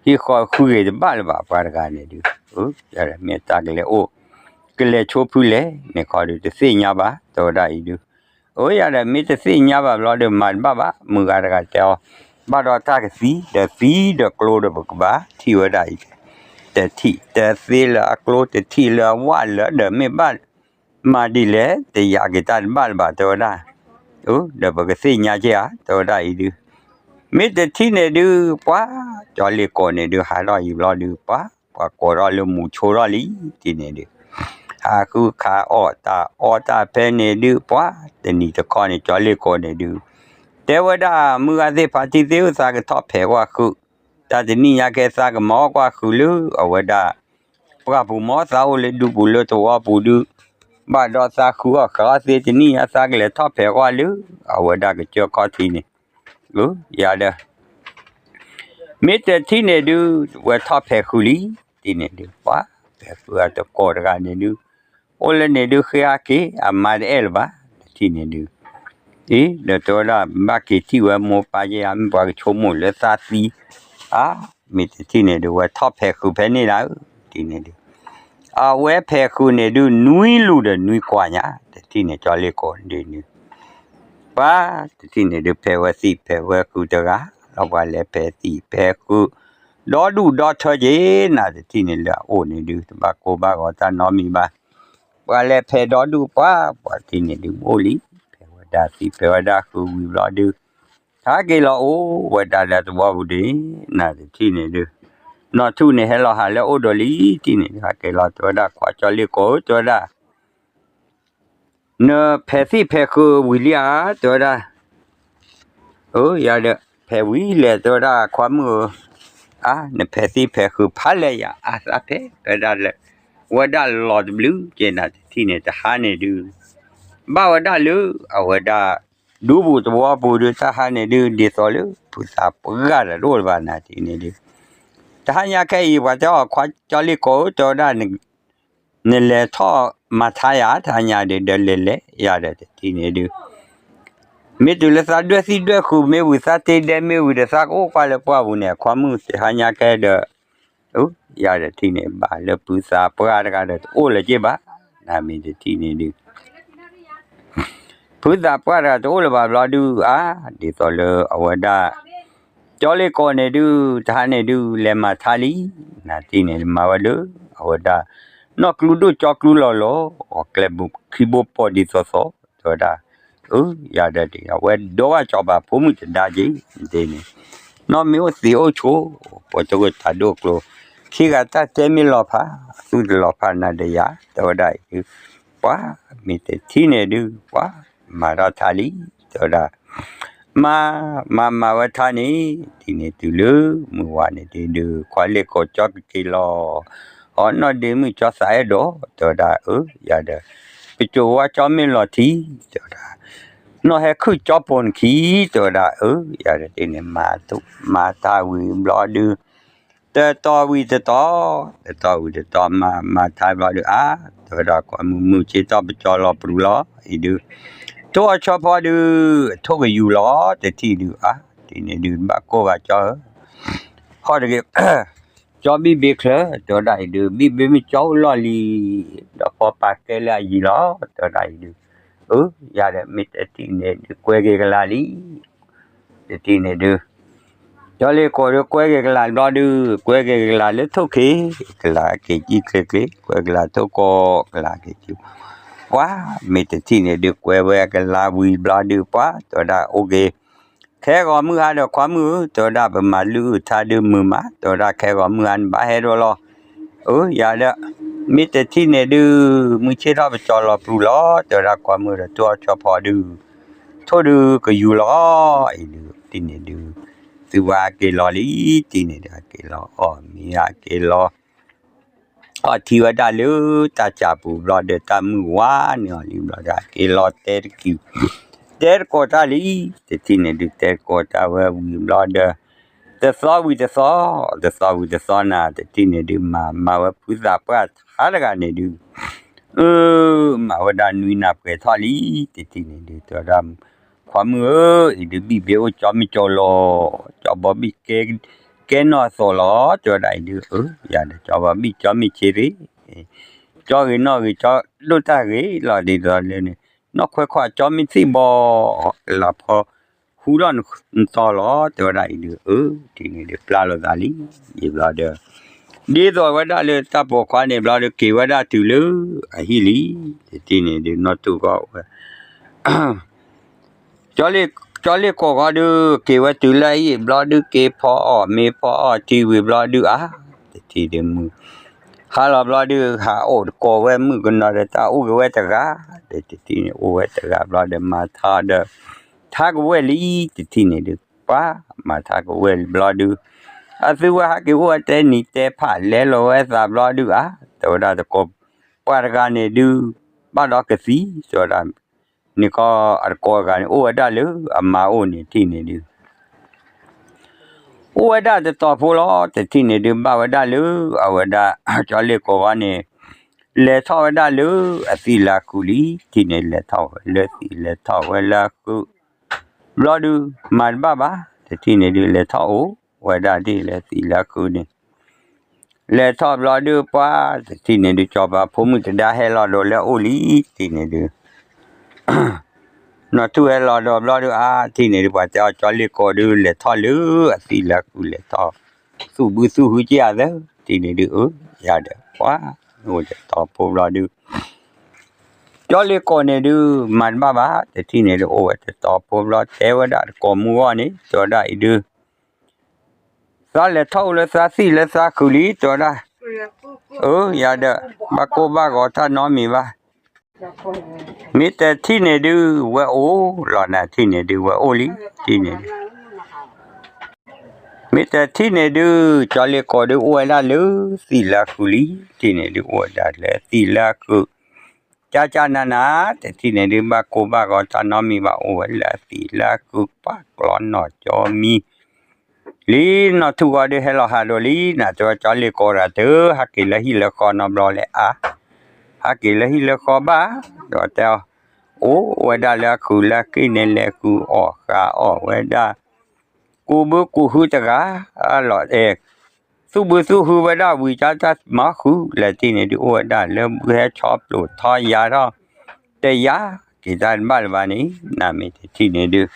ဃီဃုက့ၤတဘၣ်လၢၤဘၣ် ပှၤတဂၤန့ၣ်ဒုး အၢ ယၤဒီးမ့ၢ်တၢ်ကလဲၤအိၣ် ကလဲၤဆိဖုလဲၣ်န့ၣ်ခီဒုး တသ့ၣ်ညါဘၣ် တဲဝဲဒၣ်အံၤဒုး အၢ ယၤဒီးမ့ၢ်တသ့ၣ်ညါဘၣ်ဘျီဒီး မၤတဘၣ်ဘၣ် မုၢ်ဂၤတဂၤတဲအီၤ ဘၣ်ဒီးတၢ်ကသံ ဒီးသံဒီးကျိဒီးပကဘၣ်ထံၣ်ဝဲဒၣ်အံၤ တထံၣ်တသ့လၢအကျိ တထံၣ်လၢအဝၣ်လၢၤဒီး မ့ၢ်ဘၣ်မၤဒ်လဲၣ် တယာ်က့ၤတၢ်တဘၣ်လၢၤဘၣ် တဲဝဲဒၣ် အၢ ဒီးပကသ့ၣ်ညါက့ၤဧါ တဲဝဲဒၣ်အံၤဒုး မ့ၢ်တထံၣ်န့ၣ်ဒုး ပှၤကၠီလ့ၢ်ကိးန့ၣ်ဒုး ဟးထီၣ်အံၤဘျီဒုး ပှၤ ပှၤကိးထီၣ်လၢမူဆိထီၣ်လံ တထံၣ်န့ၣ်ဒုး ဟးဃုခးအီၣ်တၢ်အီၣ်တၢ်ဖဲန့ၣ်ဒုး ပှၤတနံၤတခီန့ၣ် ကၠီလ့ၢ်ကိးန့ၣ်ဒုး တဲဝဲဒၣ် မုၢ်ဂၤသ့ၣ်ဖးတံၢ်သ့ၣ်ဧၢ သးကထီၣ်ဖဲးကွၢ်ဃုာ် တၢ်တနံၣ်ညါကဲသးကမၤအီၣ်ကွၢ်ဃုာ်လၢ အဝဲဒၣ် ပှၢ်ပူၤမီၢ်သးအိၣ်လၢဒူပူၤလၢသဝီပူၤဒုး ဘၣ်ဒီးသးဃုအီၣ်ဃုအီသ့ တနံၣ်ညါသးကလဲၤထီၣ်ဖဲးကွၢ်လၢ အဝဲဒၣ်ကစၢၢ်ခီၣ်ထံးန့ၣ် အၢ ယၤဒီး မ့ၢ်တထံၣ်န့ၣ်ဒုး ဝဲထီၣ်ဖဲးဃုာ်လံ တထံၣ်န့ၣ်ဒုး ပှၤ ဖဲးဃုာ်အတကိးတဂၤန့ၣ်ဒုး အိၣ်လၢန့ၣ်ဒုးဃ့ဟးက့ၤ အမါတအဲၣ်လၢၤဘၣ် တထံၣ်န့ၣ်ဒုး အံၤ ဒီးတဲဝဲဒၣ် ဘၣ်က့ၤထံၣ်ဝဲမိၢ်ပၢ်ယဲယါ မ့ၢ်ပှၤကဆိကမိၣ်လၢသးသံ အါ မ့ၢ်တထံၣ်န့ၣ်ဒုး ဝဲထီၣ်ဖဲးဃုာ်ဖဲန့ၣ်လၢ တထံၣ်န့ၣ်ဒုး အဝဲဖဲးဃုာ်န့ၣ်ဒုး နွံလူၤဒီးနွံကွၢ်ညါ တထံၣ်န့ၣ် ကၠီလ့ၢ်ကိးဒုးန့ၣ် ပှၤ တထံၣ်န့ၣ်ဒုး ဖဲးဝဲသံၣ်ဖဲးဝဲဃုာ်တဂၤ ဒီးပှၤလဲၤဖဲးသံၣ်ဖဲးဃုာ် ဒီဒူၣ်ဒီထၢက့ၤ နၤတထံၣ်န့ၣ်လၢအအိၣ်န့ၣ်ဒုး တဘၣ်ကိၢ်ဘၣ်ဂီၤတၢ်နီတမံၤဘၣ် ပှၤလဲၤဖဲးဒီဒူၣ်ပှၤ ပှၤတထံၣ်န့ၣ်ဒုး အိၣ်လံ ဖဲးဝဲဒၣ်သံၣ်ဖဲးဝဲဒၣ်ဃုာ်ဝံၤဘျီဒုး ဟးက့ၤလီၤအိၣ်ဝဲဒၣ်လၢသဝီပူၤဒုး နၤတထံၣ်န့ၣ်ဒုး နီၢ်ထူၣ်န့ၣ် ဟဲလီၤဟးလၢအအိၣ်ဒီးလံ တထံၣ်န့ၣ်ဒုး ဟးက့ၤလီၤ တဲဝဲဒၣ် ခွါကၠီလ့ၢ်ကိးဧၢ တဲဝဲဒၣ် နဖဲးသံၣ်ဖဲးဃုာ်ဝံၤလံဧါ တဲဝဲဒၣ် အၢ ယၤဒီး ဖဲးဝံၤလဲၣ် တဲဝဲဒၣ် ခွါမုၣ်ဧၢ အါ နဖဲးသံၣ်ဖဲးဃုာ်ဖးလဲၣ်ယၤ အါသးဖဲး တဲဝဲဒၣ်လၢ ဝဲဒၣ်လီၤတဘျုးက့ၤ နၤတထံၣ်န့ၣ် တဟါန့ၣ်ဒုး ဘၣ်ဝဲဒၣ်လၢ အဝဲဒၣ် ဒူပူၤသဝီပူၤဒုး တၢ်ဟါန့ၣ်ဒုး ဒ်သိးလၢ ဖုသးပှၢ်တၢ်တအိၣ်လၢၤဘၣ် နၤတထံၣ်န့ၣ်ဒုး တဟါညါခဲအံၤ ပှၤတဲအီၤ ခွါကၠီလ့ၢ်ကိးဧၢ တဲဝဲဒၣ် နလဲၤထီၣ်မၤထါယၤ တဟါညါဒုး ဒီးလဲၤလဲၤယၤဒီးတထံၣ်န့ၣ်ဒုး မ့ၢ်တုၤလၢသးဒွဲၣ်သံၣ်ဒွဲၣ်ဃုာ် မ့ၢ်ဝံၤသးတ့ဒဲ မ့ၢ်ဝံၤဒီးသးကအိၣ်ကွၢ်လၢပှၢ်ပူၤန့ၣ် အခွါမုၣ်တဟါညါကဲဒီး ယၤဒီးတထံၣ်န့ၣ် ဘၣ်လၢဖုသးပှၢ်တဂၤဒီးတအိၣ်လၢၤက့ၤဘၣ် နမ့ၢ်တထံၣ်န့ၣ်ဒုး ဖုသးပှၢ်တဂၤတအိၣ်လၢၤဘၣ်ဘျီဒုး အါ ဒ်သိးလၢအဝဲဒၣ် ကၠီလ့ၢ်ကိးန့ၣ်ဒုး တဟါန့ၣ်ဒုး လဲၤမၤထါလံ နၤတထံၣ်န့ၣ် မၤဝဲလၢ အဝဲဒၣ် နီၢ်ကျူဒိၣ်ကၠီကျူလီၤလီၤ အကျဲဘူးခံဘိပိာ်ဒ်သိးသိး တဲဝဲဒၣ် အၢ ယၤဒီး အဝဲဒိးဘၣ်ကၠီၤပၤဖိမုၣ်တဒါက့ၤ ဒ်န့ၣ် နီၢ်မ့ၢ်အိၣ်သံးအိၣ်ဆိး ပှၤတဂၢၢ်တၢ်ဒိၣ်ကျိၤ ခံဂၤတၢ်တဲမ့ၢ်လီၤဖး သူၣ်တလီၤဖးနၤဒီးယၤ တဲဝဲဒၣ်အံၤဒုး ပှၤမ့ၢ်တထံၣ်န့ၣ်ဒုး ပှၤမၤထီၣ်ထါလံ တဲဝဲဒၣ် မၤ, မၤမၤဝဲထါန့ၣ်, တထံၣ်န့ၣ်တုၤလၢမုၢ်ဝါန့ၣ်ဒုး ခွါလ့ၢ်ကီၢ်ကၠီကက့ၤလီၤ, အီၤနီၢ်ဒ့မုၣ်ကၠီသးအဲၣ်ဒိး တဲဝဲဒၣ် အၢ ယၤဒီး ပစိၤဝါကၠီမ့ၢ်လီၤထံ တဲဝဲဒၣ်, နီၢ်ဟဲခုၣ်ကၠီပိာ်နခံ တဲဝဲဒၣ် အၢ ယၤဒီးတထံၣ်န့ၣ် မၤထါဝံၤဘျီဒုး တတီၤဝံၤတတီၤ, တတီၤဝံၤတတီၤ မၤမၤထါဘျီဒုး အါ တဲဝဲဒၣ် ခွါမုၣ်မုၢ်ဆ့ၣ်ထီၣ်ပကၠီလီၤပြူၤလီၤ အံၤဒုး ထိၣ်အီၣ်ဆီဖီဒုး ထိၣ်ကယူၤလီၤ တထံၣ်ဒုး အါ တထံၣ်န့ၣ်ဒုး ဘၣ်ကိၢ်ဘၣ်ကၠီဧၢ ဟီၣ်တဂ့ၤ ကၠီဘံၣ်ဘ့ချၢ တဲဝဲဒၣ်အံၤဒုး ဘံၣ်ဘ့မ့ၢ်ကၠီအိၣ်လီၢ်လံ, ဒီးဖီပာ်ကဲလၢအယံၤလီၤ တဲဝဲဒၣ်အံၤဒုး, အၢ ယၤဒီး မ့ၢ်တထံၣ်န့ၣ်ဒုး ကွဲက့ၤကလၤလံ တထံၣ်န့ၣ်ဒုး ကၠီလ့ၢ်ကီၢ်ဒုး ကွဲက့ၤကလၤဘျီဒုး ကွဲက့ၤကလၤလၢထိၣ်ခ့ ကလၤက့ၤကံချ့ချ့ ကွဲကလၤထိၣ်ကီၢ် ကလၤက့ၤကံ ပှၤ မ့ၢ်တထံၣ်န့ၣ်ဒုး ကွဲဝဲကလၤဝံၤဘျီဒုး ပှၤ တဲဝဲဒၣ်အိၣ်က့ၤ ခဲဂီၤမုၢ်ဟါဒီး ခွါမုၣ်ဧၢ တဲဝဲဒၣ် ပမၤလုၢ်အုၣ်ထါဒုးမုာ်မး တဲဝဲဒၣ် ခဲဂီၤမုၢ်ဟါန့ၣ်ဘၣ်ဟဲဒိၣ်လီၤ, အၢ ယၤဒီး မ့ၢ်တထံၣ်န့ၣ်ဒုး မုၢ်ဆ့ၣ်ထီၣ်ပကၠီလီၤပြူၤလီၤ တဲဝဲဒၣ် ခွါမုၣ်ဒီး ထိၣ်အီၣ်ဆီဖီဒုး ထိၣ်ဒုးကယူၤလီၤ အံၤဒုး တထံၣ်န့ၣ်ဒုး သုဝဲဟဲက့ၤလီၤလံ တထံၣ်န့ၣ်ဒုး ဟဲက့ၤလီၤအီၣ်မ့ၤ ဟဲက့ၤလီၤ အီထံဝဲဒၣ်လၢတၢ်စၢ်ပူၤဘျီဒီး တၢ်မုၢ်ဝါန့ၢ်အီၤလံဘျီဒီး ဟဲက့ၤလီၤတဲတကံၢ် တဲတကိးတၢ်လံ, တထံၣ်န့ၣ်ဒုး တဲတကိးတၢ်ဝဲဝံၤဘျီဒီး တသီဝံၤတသီ, တသီဝံၤတသီနၤ တထံၣ်န့ၣ်ဒုး မၤမၤဝဲဖုသးပှၢ်ထါတဂၤန့ၣ်ဒုး အၢ မၤဝဲဒၣ်နွံနၤပှဲၤထီၣ်လံ, တထံၣ်န့ၣ်ဒုး တဲဝဲဒၣ် ခွါမုၣ်ဧၢ, အံၤဒုးဘံၣ်ဘ့အိၣ်ကၠီမ့ၢ်ကၠီလီၤ, ကၠီဘီဘံၣ်ကဲနီၢ်သိးလီၤ, တဲဝဲဒၣ်အံၤဒုး အၢ ယၤဒီး ကၠီဘီဘံၣ်ကၠီမ့ၢ်ဆ့ရ့ၣ်, ကၠီဂ့ၤနီၢ်ဂ့ၤ ကၠီဒိၣ်တၢ်ဂ့ၤလီၤ ဒ်သိးလၢန့ၣ် နီၢ်ခွဲးခွါကၠီမ့ၢ်သံၣ်ဘီ ကလၤဖီဟူထီၣ်နတီၤလီၤ, တဲဝဲဒၣ်အံၤဒုး အၢ တထံၣ်န့ၣ်ဒုး ပျၢ်လိာ်သးလံ, ယံာ်ဘျီဒီး ဒ်သိးဝဲဒၣ်လၢတၢ်ပိာ်ခွါန့ၣ်ဘျီဒီး က့ၤဝဲဒၣ်တုၤလၢအဟံၣ်လံ, တထံၣ်န့ၣ်ဒုး နီၢ်ထူၣ်ဂီၢ်ဝဲ ကၠီလ့ၢ်ကီၢ်ဃီဒုး က့ၤဝဲတုၤလၢအဟံၣ်ဘျီဒုး က့ၤဖီအီၣ်မ့ၤဖီအီၣ်ထံဝံၤဘျီဒုး အါ တထံၣ်ဒုးမုၢ် ဟါလီၤဘျီဒုး ဟးအိၣ်တကိးဝဲမုၣ်ကနီၤဒီး တၢ်အိၣ်က့ၤဝဲတဂၤ, ဒီးတထံၣ်န့ၣ် အိၣ်ဝဲတဂၤဘျီဒီး မၤထါဒီး ထါကဝဲၢ်လံ, တထံၣ်န့ၣ်ဒုး ပှၤမၤထါကဝဲၢ်လံဘျီဒုး အသုဝဲဟးက့ၤအိၣ်ဝဲတဲနံၤတဲဖး လဲလိာ်ဝဲသးဘျီဒုး အါ တဲဝဲဒၣ်တကိး ပှၤတဂၤန့ၣ်ဒုး ဘၣ်ဒီးကသံၣ် တဲဝဲဒၣ် န့ၣ်ခီ အတကိးတဂၤန့ၣ် အိၣ်ဝဲဒၣ်လၢအမါအိၣ်န့ၣ် တထံၣ်န့ၣ်ဒုး အိၣ်ဝဲဒၣ်တတီၤဖိလီၤ, တထံၣ်န့ၣ်ဒုး ဘၣ်ဝဲဒၣ်လၢအဝဲဒၣ် ကၠီလ့ၢ်ကီၢ်ဃီန့ၣ် လဲၤထီၣ်ဝဲဒၣ်လၢအသံးလၢခုးလံ, တထံၣ်န့ၣ် လဲၤထီၣ်ဝဲလၢသံး လဲၤထီၣ်ဝဲလၢခုး ဘျီဒုး မၤတဘၣ်ဘၣ်, တထံၣ်န့ၣ်ဒုး လဲၤထီၣ်အိၣ်ဝဲဒၣ်ဒ်လၢသံးလၢခုးန့ၣ် လဲၤထီၣ်ဘျီဒုး ပှၤ တထံၣ်န့ၣ်ဒုး ကၠီၤပၤဖိမုၣ်တဒါဟဲလီၤဒီးလၢအအိၣ်လံ, တထံၣ်န့ၣ်ဒုး နီၢ်ထူၣ်ဟဲလီၤဒီးဘျီဒုး အါ တထံၣ်န့ၣ်ဒုး ပှၤတဲအီၤ ကၠီလ့ၢ်ကီၢ်ဒုး လဲၤထီၣ်လၢအသံးလၢခုး လဲၤထီၣ် သူၣ်ဘုသူၣ်ဟုက့ၢ်အသၢ, တထံၣ်န့ၣ်ဒုး အၢ ယၤဒီး ပှၤ အိၣ်တတီၤဖိဘျီဒုး ကၠီလ့ၢ်ကီၢ်န့ၣ်ဒုး မၤတဘၣ်ဘၣ်, တထံၣ်န့ၣ်ဒုး အိၣ်ဝဲတတီၤဖိဘျီ တဲဝဲဒၣ်တကိးမုၢ်ဂီၢ်န့ၣ် တဲဝဲဒၣ်အံၤဒုး သးလဲၤထီၣ်အိၣ်လၢသးသံးလၢသးခုးလံ တဲဝဲဒၣ်, အၢ ယၤဒီး ဘၣ်ကိၢ်ဘၣ်ဂီၤတၢ်နီတမံၤဘၣ်, မ့ၢ်တထံၣ်န့ၣ်ဒုး ဝဲအိၣ်လီၤနၤ တထံၣ်န့ၣ်ဒုး ဝဲအိၣ်လံ, တထံၣ်န့ၣ်ဒုး မ့ၢ်တထံၣ်န့ၣ်ဒုး ကၠီလ့ၢ်ကီၢ်ဒုး အိၣ်ဝဲဒၣ်လၢသံးလၢခုးလံ, တထံၣ်န့ၣ်ဒုး အိၣ်ဝဲဒၣ်လၢသံးလၢခုး ကၠၢ်ကၠၢ်နၤနၤ, တထံၣ်န့ၣ်ဒုး ဘၣ်ကိၢ်ဘၣ်ဂီၤတၢ်နီတမံၤဘၣ် အိၣ်ဝဲလၢအသံးလၢခုး ပှၤကျီနီၢ်ကၠီမံၤ လံ နီၢ်ထူၣ်ဂီၤဒုး ဟဲလီၤဟးဒိၣ်လံ နၤတဲဝဲ ကၠီလ့ၢ်ကီၢ်တဂၤတၢ် ဟးက့ၤလၢဟံၣ်လၢဃီနီတဘျီလဲၣ် အါ ဟးက့ၤလၢဟံၣ်လၢဃီဘၣ်, ဒီးတဲအီၤ အိၣ်ဝဲဒၣ်လၢအခုးလၢက့ၢ်န့ၣ် လဲၤဃုအီၣ်ဃုအီၣ်ဝဲဒၣ် ကူးဘုကူးဟုတဂၤလီၤ, အဲ သူၣ်ဘုသူၣ်ဟုဝဲဒၣ်ဝံၤ ကၠီတၢ်မၤဃုလဲၣ် တထံၣ်န့ၣ်ဒုး အိၣ်ဝဲဒၣ်လၢဘုဟဲဆီဖျိးထီယၤထီၣ် တယၤက့ၤတၢ်တဘၣ်လၢၤဘၣ်န့ၣ် နမ့ၢ်တထံၣ်န့ၣ်ဒုး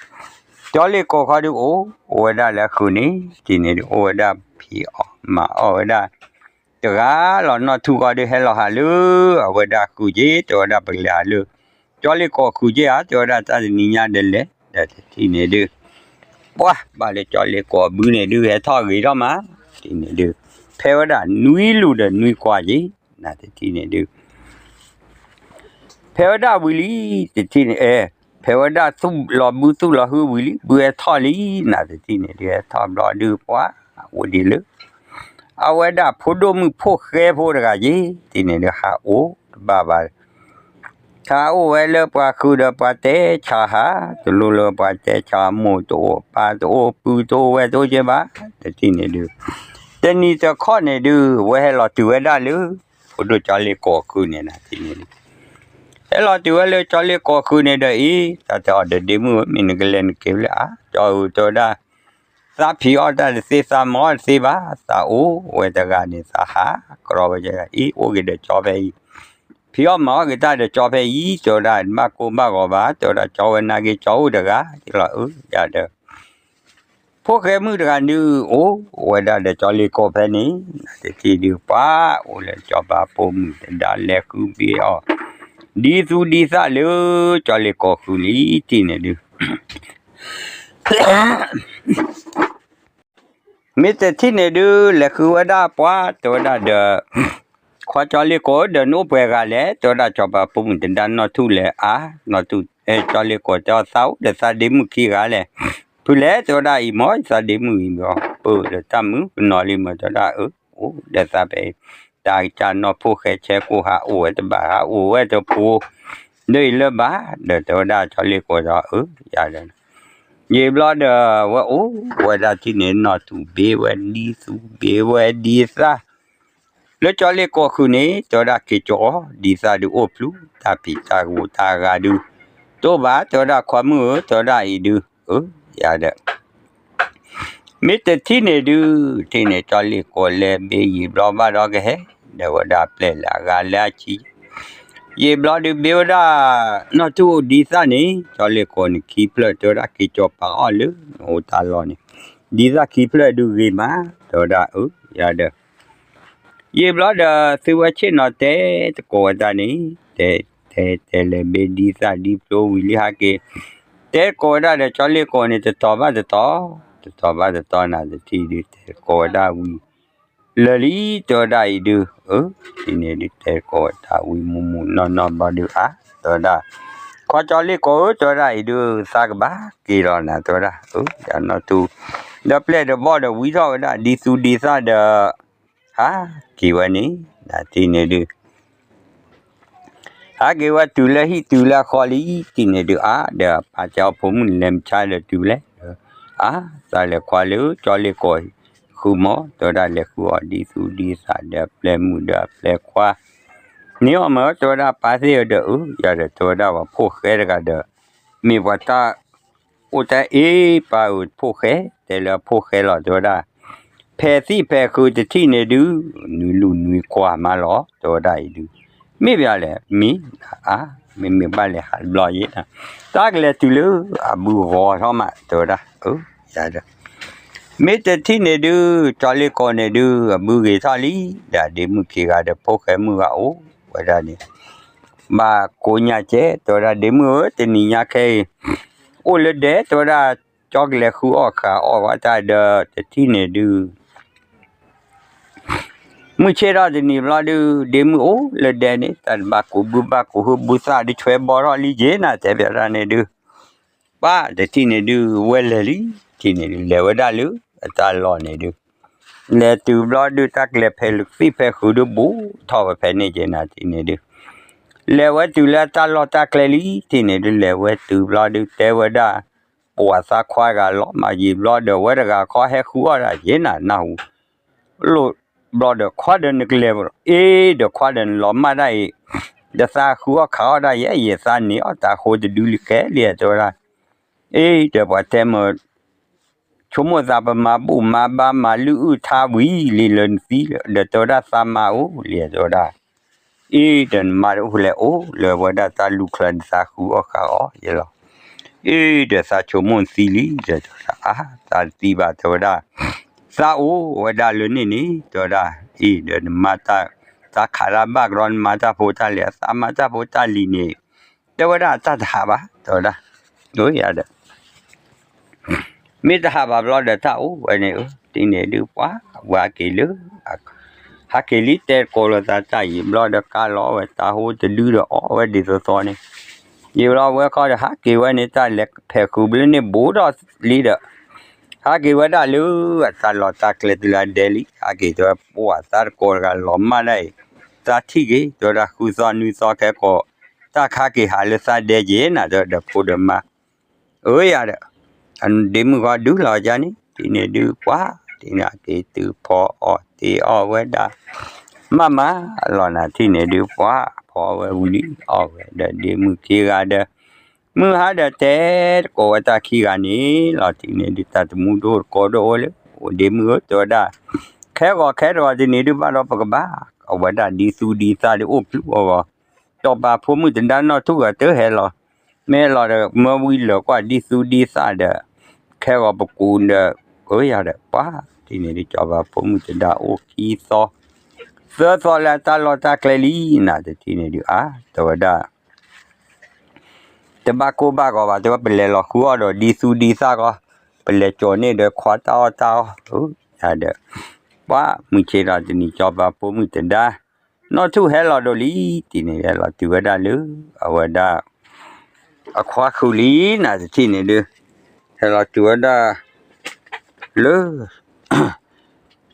ကၠီလ့ၢ်ကီၢ်ခီဒုး အိၣ်အိၣ်ဝဲဒၣ်လၢအဃုာ်န့ၣ် တထံၣ်န့ၣ်ဒုး အိၣ်ဝဲဒၣ်ဖံးအီၣ်မၤအီၣ်ဝဲဒၣ် တဂၤလီၤ နီၢ်ထူၣ်ဂီၤဒုး ဟဲလီၤဟးလၢအဝဲဒၣ်ဃုာ်က့ၤ တဲဝဲဒၣ် ပကလဲၤဟးလၢ ကၠီလ့ၢ်ကီၢ်ဃုာ်က့ၤဧါ တဲဝဲဒၣ် တၢ်တနံၤညါဒီးလဲၤ ဒီးတထံၣ်န့ၣ်ဒုး ပှၤဘၣ်လၢကၠီလ့ၢ်ကီၢ်ဘုန့ၣ်ဒုး ဟဲထီၣ်ဂ့ၤထီၣ်မး တထံၣ်န့ၣ်ဒုး ဖဲဝဲဒၣ်နွံလူၤဒီးနွံကွၢ်က့ၤ နတထံၣ်န့ၣ်ဒုး ဖဲဝဲဒၣ်ဝံၤလံ တထံၣ်န့ၣ် အဲ ဖဲဝဲဒၣ်သူၣ်လီၤဘုသူၣ်လီၤဟုဝံၤလံ ဘုဟဲထီၣ်လံ နတထံၣ်န့ၣ်ဒုး ဟဲထီၣ်ဘျီဒုး ပှၤအိၣ်ဒံးလၢ အဝဲဒၣ်ဖိဒိၣ်မုၣ်ဖိၣ်ဃဲဖိတဂၤက့ၤ တထံၣ်န့ၣ်ဒုး ဟးအိၣ်တဘၣ်ဘၣ် ဟးအိၣ်ဝဲလၢပှၤဃုာ်ဒီးပှၤတဲဆါဟး တလိၣ်လၢပှၤတဲဆါ မိၢ်တအိၣ်ပၢ်တအိၣ် ပုၢ်တအိၣ်ဝဲၢ်တအိၣ်ကဲဘၣ် တထံၣ်န့ၣ်ဒုး တနံၤတခီန့ၣ်ဒုး ဝဲဟဲလီၤတုၤဝဲဒၣ်လၢ ဖိဒိၣ်ကၠီလ့ကိာ်ဃုာ်န့ၣ် နထံၣ်န့ၣ်ဒုး ဟဲလီၤတုၤဝဲလၢကၠီလ့ကိာ်ဃုာ်န့ၣ်ဒီးအံၤ တၢ်တဲအီၤဒီးဒ့မုၣ်ဧၢ မ့ၢ်နကလဲၤနက့ၤဖဲလဲၣ်ဧါ ကၠီဧၢ တဲဝဲဒၣ် သးဖံးအီၣ်တၢ်တသ့ သးမၤအီၣ်တသ့ဘၣ် သးအိၣ်ဝဲတဂၤန့ၣ် သးဟးကြီဝဲ အံၤအိၣ်က့ၤဒီးကၠီဖဲအံၤ ဖံးအီၣ်မၤအီၣ်က့ၤတၢ်ဒီးကၠီဖဲအံၤ တဲဝဲဒၣ် တဘၣ်ကိၢ်ဘၣ်ဂီၤဘၣ် တဲဝဲဒၣ် ကၠီဝဲနာ်က့ၤ ကၠီအိၣ်တဂၤ ယလီၤအၢ ယၤဒီး ဖိၣ်ဃဲမုၣ်တဂၤဒုး အိၣ်ဝဲဒၣ်ဒီးကၠီလ့ကိာ်ဖဲန့ၣ် တထံၣ်ဒုး ပှၤအိၣ်လၢစီၤပၤဖိမုၣ်တဒါ လဲၤဃုဘ့အီၣ် ဒ်သူဒ်သၣ်လၢကၠီလ့ကိာ်ဃုာ်လံ တထံၣ်န့ၣ်ဒုး မ့ၢ်တထံၣ်န့ၣ်ဒုး လဲၤဃုဝဲဒၣ်ပှၤ တဲဝဲဒၣ်ဒီး ခွါကၠီလ့ကိာ်ဧၢ ဒီးနအိၣ်ပှဲၤဂၤလဲၣ် တဲဝဲဒၣ် စီၤပၤဖိမုၣ်တဒါ နီၢ်ထူၣ်လဲၤအါ နီၢ်ထူၣ် ကၠီလ့ကိာ်တဲအီၤ သးအိၣ်ဒီးသးဒ့မုၣ်ခံဂၤလဲၣ် ဖုလဲၣ် တဲဝဲဒၣ် အံၤမ့ၢ် သးဒ့မုၣ်အံၤမ့ၢ် ပၢၢ်ဒီးတၢ်မုာ်ပနီၤလံမ့ၢ် တဲဝဲဒၣ် အၢ အိၣ်ဒီးသးဖဲအံၤ တၢ်ကစၢ်နီၢ်ဖိၣ်ဃဲဆဲကိၢ်ဟးအိၣ်ဝဲတဘၣ် ဟးအိၣ်ဝဲတဖိ လၢအံၤလၢဘၣ် ဒီးတဲဝဲဒၣ် ကၠီလ့ကိာ်ဒီး အၢ ယၤဒီး ယံာ်ဘျီဒီး ဝဲအိၣ်ဝဲဒၣ်ထံၣ်န့ၣ် နီၢ်ထူၣ်ဘ့ဝဲဒ်သူဘ့ဝဲဒ်သၣ် လၢကၠီလ့ကိာ်ဃုာ်န့ၣ် တဲဝဲဒၣ် က့ၤကၠီအီၤ ဒ်သၣ်ဒုးအိၣ်ဖျူ တၢ်ဖံးတၢ်ကဝူၤတၢ်ဂၤဒုး တအိၣ်ဘၣ် တဲဝဲဒၣ် ခွါမုၣ်ဧၢ တဲဝဲဒၣ်အံၤဒုး အၢ ယၤဒီး မ့ၢ်တထံၣ်န့ၣ်ဒုး ထံၣ်န့ၣ် ကၠီလ့ကိာ်လဲၤဘ့ယံာ်ဘျီဘၣ်ဒီးကဟဲ ဒီးဝဲဒၣ်ပျဲၢ်လၢအဂၤလၢအဆံ ယံာ်ဘျီဒုးဘ့ဝဲဒၣ် နီၢ်ထူၣ်ဒ်သၣ်န့ၣ် ကၠီလ့ကိာ်န့ၣ် ခံဖျၢၣ် တဲဝဲဒၣ် က့ၤကၠီပာ်အီၤလၢ အိၣ်တၢ်လီၢ်န့ၣ် ဒ်သၣ်ခံဖျၢၣ်ဒုးဂ့ၤမး တဲဝဲဒၣ် အၢ ယၤဒီး ယံာ်ဘျီဒီး သုဝဲဆ့ၣ်နီၤတဲတကိးဝဲဒၣ်န့ၣ် တဲ တဲ တဲလဲၤဘ့ဒ်သၣ်ဒ်ဖျိဝံၤလံဟးက့ၤ တဲကိးဝဲဒၣ်ဒီးကၠီလ့ကိာ်န့ၣ် တတီၤဘၣ်တတီၤ တတီၤဘၣ်တတီၤနၤတထံၣ်ဒုး တဲကိးဝဲဒၣ်ဝံၤ လၢာ်လံ တဲဝဲဒၣ်အံၤဒုး အၢ ထံၣ်န့ၣ်ဒုး တဲကိးဝဲဒၣ်ဝံၤမုၢ်မုၢ်နီၢ်နီၢ်ဘျီဒုး အါ တဲဝဲဒၣ် ခွါကၠီလ့ကိာ်ဧၢ တဲဝဲဒၣ်အံၤဒုး သးကဘၣ်က့ၤလီၤနၤ တဲဝဲဒၣ် အၢ ယၤနီၢ်ထူၣ် ဒီးပျဲၢ်ဒီးဘီၣ်ဒီးဝံထီၣ်ဝဲဒၣ် ဒ်သူဒ်သၣ်ဒီး ဟးက့ၤဝဲန့ၣ် နၤထံၣ်န့ၣ်ဒုး ဟးက့ၤဝဲတုၤလၢဟံၣ်တုၤလၢအဃီလံ ထံၣ်န့ၣ်ဒုး အါ ဒီးပၢ်တဲအီၤဖိမုၣ်န့ၣ် လဲၤမဆါဒီးတုၤလဲၣ် အါ သးလဲၤခွါလၢကၠီလ့ကိာ် ဃုမီၤ တဲဝဲဒၣ် လဲၤဃုအီၤဒ်သူဒ်သၣ်ဒီးပျဲၢ်မုၣ်ဒီးပျဲၢ်ခွါ န့ၢ်အီၤမ့ၢ် တဲဝဲဒၣ် ပၢ်သ့ၣ်ဧၢဒီး အၢ ယၤဒီး တဲဝဲဒၣ် ပှၤဖိၣ်ဃဲတဂၤဒီး မ့ၢ်ပှၤတၢ် အိၣ်တၢ်အ့ၣ် ပၢ်ဧၢ ဖိၣ်ဃဲ တဲလၢအဖိၣ်ဃဲလီၤ တဲဝဲဒၣ် ဖဲသံၣ်ဖဲဃုတထံၣ်န့ၣ်ဒုး နွံလူၢ်နွံကွၢ်မးလီၤ တဲဝဲဒၣ်အံၤဒုး မ့ၢ်ဘၣ်လဲၣ် မ့ၢ် အါ မ့မ့ၢ်ဘၣ်လဲၣ် ဟးဘျီယဲၢ် တၢ်ကလဲၤတုၤလၢအဘုဂီၤထီၣ်မး တဲဝဲဒၣ် အၢ ယၤဒီး မ့ၢ်တထံၣ်န့ၣ်ဒုး ကၠီလ့ကိာ်န့ၣ်ဒုး အဘုဂ့ၤထီၣ်လံ ဒီးဒ့မုၣ်ခံဂၤဒီးဖိၣ်ဃဲမုၣ်ဂၤအိၣ်ဝဲဒၣ်န့ၣ် ဘၣ်ကိးညါကဲ တဲဝဲဒၣ် ဒ့မုၣ်ဧၢ တနံၤညါခဲအံၤ အိၣ်လၢဒဲ တဲဝဲဒၣ် ကၠီကလဲၤဃုအီၣ်ဃုအီၣ်ဝဲတၢ်ဒီး တထံၣ်န့ၣ်ဒုး မုၢ်ဆ့ၣ်ထီၣ်တနံၤဘျီဒုး ဒ့မုၣ်အိၣ်လၢဒဲန့ၣ် တၢ်တဘၣ်ကူးဘုဘၣ်ကူးဟု ဘုသၣ်ဒုးဆွဲဘီထီၣ်လံက့ၤနၤ တဲဘၣ်ဒၣ်န့ၣ်ဒုး ပၢ်တထံၣ်န့ၣ်ဒုး ဝဲလဲၤလံ ထံၣ်န့ၣ်ဒုး လဲၤဝဲဒၣ်လၢအတၢ်လီၢ်န့ၣ်ဒုး လဲၤတုၤဘျီဒုး တၢ်ကျဲဖဲသံၣ်ဖဲဃုဒုး ဘူးထီၣ်ဝဲဖဲန့ၣ်က့ၤနၤ ထံၣ်န့ၣ်ဒုး လဲၤဝဲတုၤလၢအတၢ်လီၢ်တၢ်ကျဲလံ ထံၣ်န့ၣ်ဒုး လဲၤဝဲတုၤဘျီဒုး တဲဝဲဒၣ် ပှၤသးခွါဂၤလီၤမၢ်ယံာ်ဘျီဒီး ဝဲတဂၤခီဟဲဃုအီၣ်ဒၣ်ယဲၢ်နၤ နၢ်ဟူ လိၣ်ဘျီဒီး ခွါဒီးနကလဲၤ အ့ဒီးခွါဒီးနလီၤမၢ်ဒၣ်အံၤ ဒီးသးဃုအီၣ်ခးအီၣ်ဒၣ်ယဲၢ် ယသးန့ၢ်အီၣ်တၢ်ဃိတဒုလံခဲလံ တဲဝဲဒၣ် အ့ဒီးပှၤတဲမၢ ဆိကမိၣ်သးပမၤဘူၣ်မၤဘါမၤလုၢ်အုၣ်ထါဝံၤလံလၢနသံလၢ ဒီးတဲဝဲဒၣ်သးမါအိၣ်လံ တဲဝဲဒၣ် အ့ဒီးနမါတအိၣ်လဲၤအိၣ်လၢဝဲဒၣ်တၢ်လူၢ်ချၢန့ၣ် သးဃုအီၣ်ဃးအီၣ်ယဲၢ်လီၤ အ့ဒီးသးဆိကမိၣ်နသံလံ တဲဝဲဒၣ် အါ သးတသံဘၣ် တဲဝဲဒၣ် သးအိၣ်ဝဲဒၣ်လၢန့ၣ်န့ၣ် တဲဝဲဒၣ် အ့ဒီးနမါတၢ် သးခးတၢ်ဘၣ်ကရီ နမါတၢ်ဖိတၢ်လံၤ သးမါတၢ်ဖိတၢ်လံၤန့ၣ် တဲဝဲဒၣ်တၢ်တဟးဘၣ် တဲဝဲဒၣ် ဒီးယၤဒီး မ့ၢ်တဟးဘၣ်ဘျီဒီးတၢ်အိၣ်ဝဲန့ၣ် အၢ တထံၣ်န့ၣ်ဒုး ပှၤဝဲဟးက့ၤလၢ ဟးက့ၤလံ တဲကိးလိာ်သးတၢ်ယံာ်ဘျီဒီး ကါလီၤဝဲတၢ်ဟိတဒုဒီးအီၣ်ဝဲဒ်သိးသိးန့ၣ် ယံာ်ဘျီဝဲခီဒီး ဟးက့ၤဝဲန့ၣ် တၢ်လဲၤဖဲးဃုာ်ဘျုးန့ၣ် ဘူးထီၣ်လံဒီး ဟးက့ၤဝဲဒၣ်လၢအတၢ်လီၢ်တၢ်ကျဲတုၤလၢအဒဲလံ, ဟးက့ၤတဲဝဲ ပှၢ်သးတကိးတဂၤလီၤမၢ်ဒၣ်အံၤ, သးထံၣ်က့ၤ တဲဝဲဒၣ် ဃုသီနွံသီခဲကိး တၢ်ခးက့ၤဟးလၢသးဒဲက့ၤနၤ တဲဝဲဒီးဖိဒီးမါ အၢယၤဒီး ဒ့မုၣ်ဂီၤဒုလီၤယါန့ၣ် ထံၣ်န့ၣ်ဒုး ပှၢ်ထံၣ်န့ၣ်က့ၤတုၤဖီအီၣ်တ့အီၣ်ဝဲဒၣ် မးမးလီၤနၤ ထံၣ်န့ၣ်ဒုး ပှၢ်ဖီဝဲဝံၤလံ အီၣ်ဝဲဒီးဒ့မုၣ်ခံဂၤဒီး မုၢ်ဟါဒီးတဲတကိးဝဲတၢ်ခံဂၤန့ၣ်လီၤ ထံၣ်န့ၣ်ဒုး တၢ်တမူဒိၣ်တကိးဒိၣ်အိၣ်လၢ အိၣ်ဒ့မုၣ်ဧၢ တဲဝဲဒၣ် ခဲဂီၤခဲတဂီၤတနံၤဒုး ဘၣ်ဒီးပကဘၣ် အဝဲဒၣ်ဒ်သူဒ်သၣ်ဒုးအိၣ်ဖျုးအဂီၢ် စီၤပၤဖိမုၣ်တဒါနီၢ်ထူၣ်ဂၤတဟဲလီၤ, မ့ၢ်လီၤဒီး မၢဝံလၢာ်ကွၢ်ဒ်သူဒ်သၣ်ဒီး ခဲဂီၤပကူဒီး အၢယၤဒီး ပှၢ်ထံၣ်န့ၣ်ဒုး စီၤပၤဖိမုၣ်တဒါအိၣ်ခံသီ သၢသီလၢတၢ်လီၢ်တၢ်ကျဲလံနၤ တထံၣ်န့ၣ်ဒုး အါ တဲဝဲဒၣ် တဘၣ်ကိၢ်ဘၣ်ဂီၤဘၣ် တဲဝဲ ပလဲၤလီၤဃုအီၣ်ဒီးဒ်သူဒ်သၣ်ကီး, ပလဲၤကၠီၤန့ၢ်ဒီးခွါတၢ်အီၣ်တၢ်အီ, ယၤဒီး ပှၢ်မုၢ်ဆ့ၣ်ထီၣ်တနံၤစီၤပၤဖိမုၣ်တဒါ နီၢ်ထူၣ်ဟဲလီၤဒိၣ်လံ ထံၣ်န့ၣ် ဟဲလီၤတုၤဝဲဒၣ်လၢ အဝဲဒၣ် အခွါဃုာ်လံနၤ တထံၣ်န့ၣ်ဒုး ဟဲလီၤတုၤဝဲဒၣ် လၢ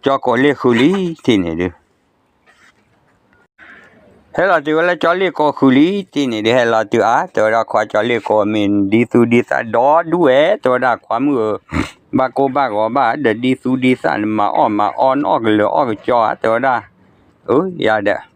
ကၠီကိးလ့ၣ်ဃုာ်လံ ထံၣ်န့ၣ်ဒုး ဟဲလီၤတုၤဝဲလၢကၠီလ့ၣ်ကိးဃုာ်လံ ထံၣ်န့ၣ်ဒုး ဟဲလီၤတုၤအါ တဲဝဲဒၣ်ခွါကၠီလ့ၣ်ကိး မ့ၢ်ဒ်သူဒ်သၣ်ဒီဒူၣ်ဝဲ တဲဝဲဒၣ်ခွါမုၣ်ဧၢ, ဘၣ်ကိၢ်ဘၣ်ဂီၤဘၣ်ဒီးဒ်သူဒ်သၣ်န့ၣ် မၤအီၣ်မၤအီနအီၣ်ကလၢၤအီၣ်ကကၠီဧါ တဲဝဲဒၣ်, အၢ ယၤဒီး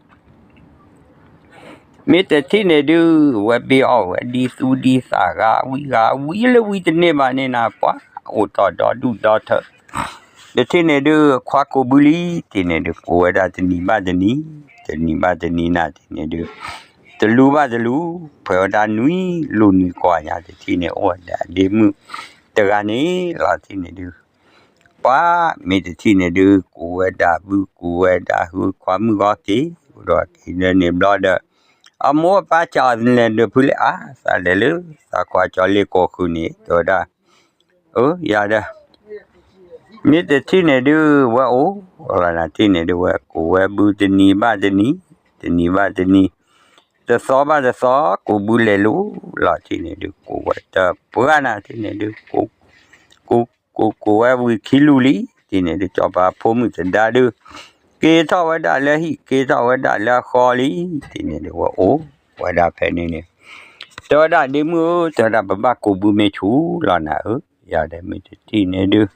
မ့ၢ်တထံၣ်န့ၣ်ဒုး ဝဲဘ့ၣ်အီၣ်ဝဲဒ်သူဒ်သၣ်ဂၤဝံဂၤဝံလၢဝံတန့ၢ်ဘၣ်န့ၣ်နၤ ပှၢ်အိၣ်ထီၣ်ဒီဒူၣ်ဒီထၢ တထံၣ်န့ၣ်ဒုး ခွါကိးဘုလံ ထံၣ်န့ၣ်ဒုး ကိးဝဲဒၣ်တနံၤဘၣ်တနံၤ, တနံၤဘၣ်တနံၤနၤ ထံၣ်န့ၣ်ဒုး တလူၤဘၣ်တလူၤ, ဖဲဝဲဒၣ်နွံလူၤနွံကီၢ်ညါ တထံၣ်န့ၣ် အိၣ်ဝဲဒၣ်ဒ့မုၣ်တဂၤန့ၣ်လီၤ ထံၣ်န့ၣ်ဒုး ပှၢ်မ့ၢ်တထံၣ်န့ၣ်ဒုး ကိးဝဲဒၣ်ဘု ကိးဝဲဒၣ်ဟု ခွါမုၣ်ဂီၤက့ၤ ဒီးက့ၤန့ၣ်ဘျီဒီး အမိၢ်အပၢ်စံးအီၤလဲၤဒီးဖုလဲၣ်အါ သးလဲၤလၢ သးခွါကၠီလ့ၣ်ကိးဃုာ်န့ၣ် တဲဝဲဒၣ်, အၢ ယၤဒီး မ့ၢ်တထံၣ်န့ၣ်ဒုး ဝဲအိၣ်လီၤနၤ ထံၣ်န့ၣ်ဒုး ဝဲကိးဝဲဘုတနံၤဘၣ်တနံၤ, တနံၤဘၣ်တနံၤ, တသီဘၣ်တသီ ကိးဘုလဲၤလိၤလီၤ ထံၣ်န့ၣ်ဒုး ကိးဝဲတပှၢ်နၤ ထံၣ်န့ၣ်ဒုး ကိး ကိး ကိးဝဲဝံၤခံလူၤလံ ထံၣ်န့ၣ်ဒုး စီၤပၤဖိမုၣ်တဒါဒုး က့ၤထီၣ်ဝဲဒၣ်လၢဟံၣ် က့ၤထီၣ်ဝဲဒၣ်လၢအဃီလံ ထံၣ်န့ၣ်ဒုး ဝဲအိၣ်ဝဲဒၣ်ဖဲန့ၣ်န့ၣ် တဲဝဲဒၣ်ဒ့မုၣ်ဧၢ တဲဝဲဒၣ် ပဘၣ်ကိးဘုမ့ၢ်ဆူၣ်လီၤနၤဧၢ, ယၤဒီးမ့ၢ်တထံၣ်န့ၣ်ဒုး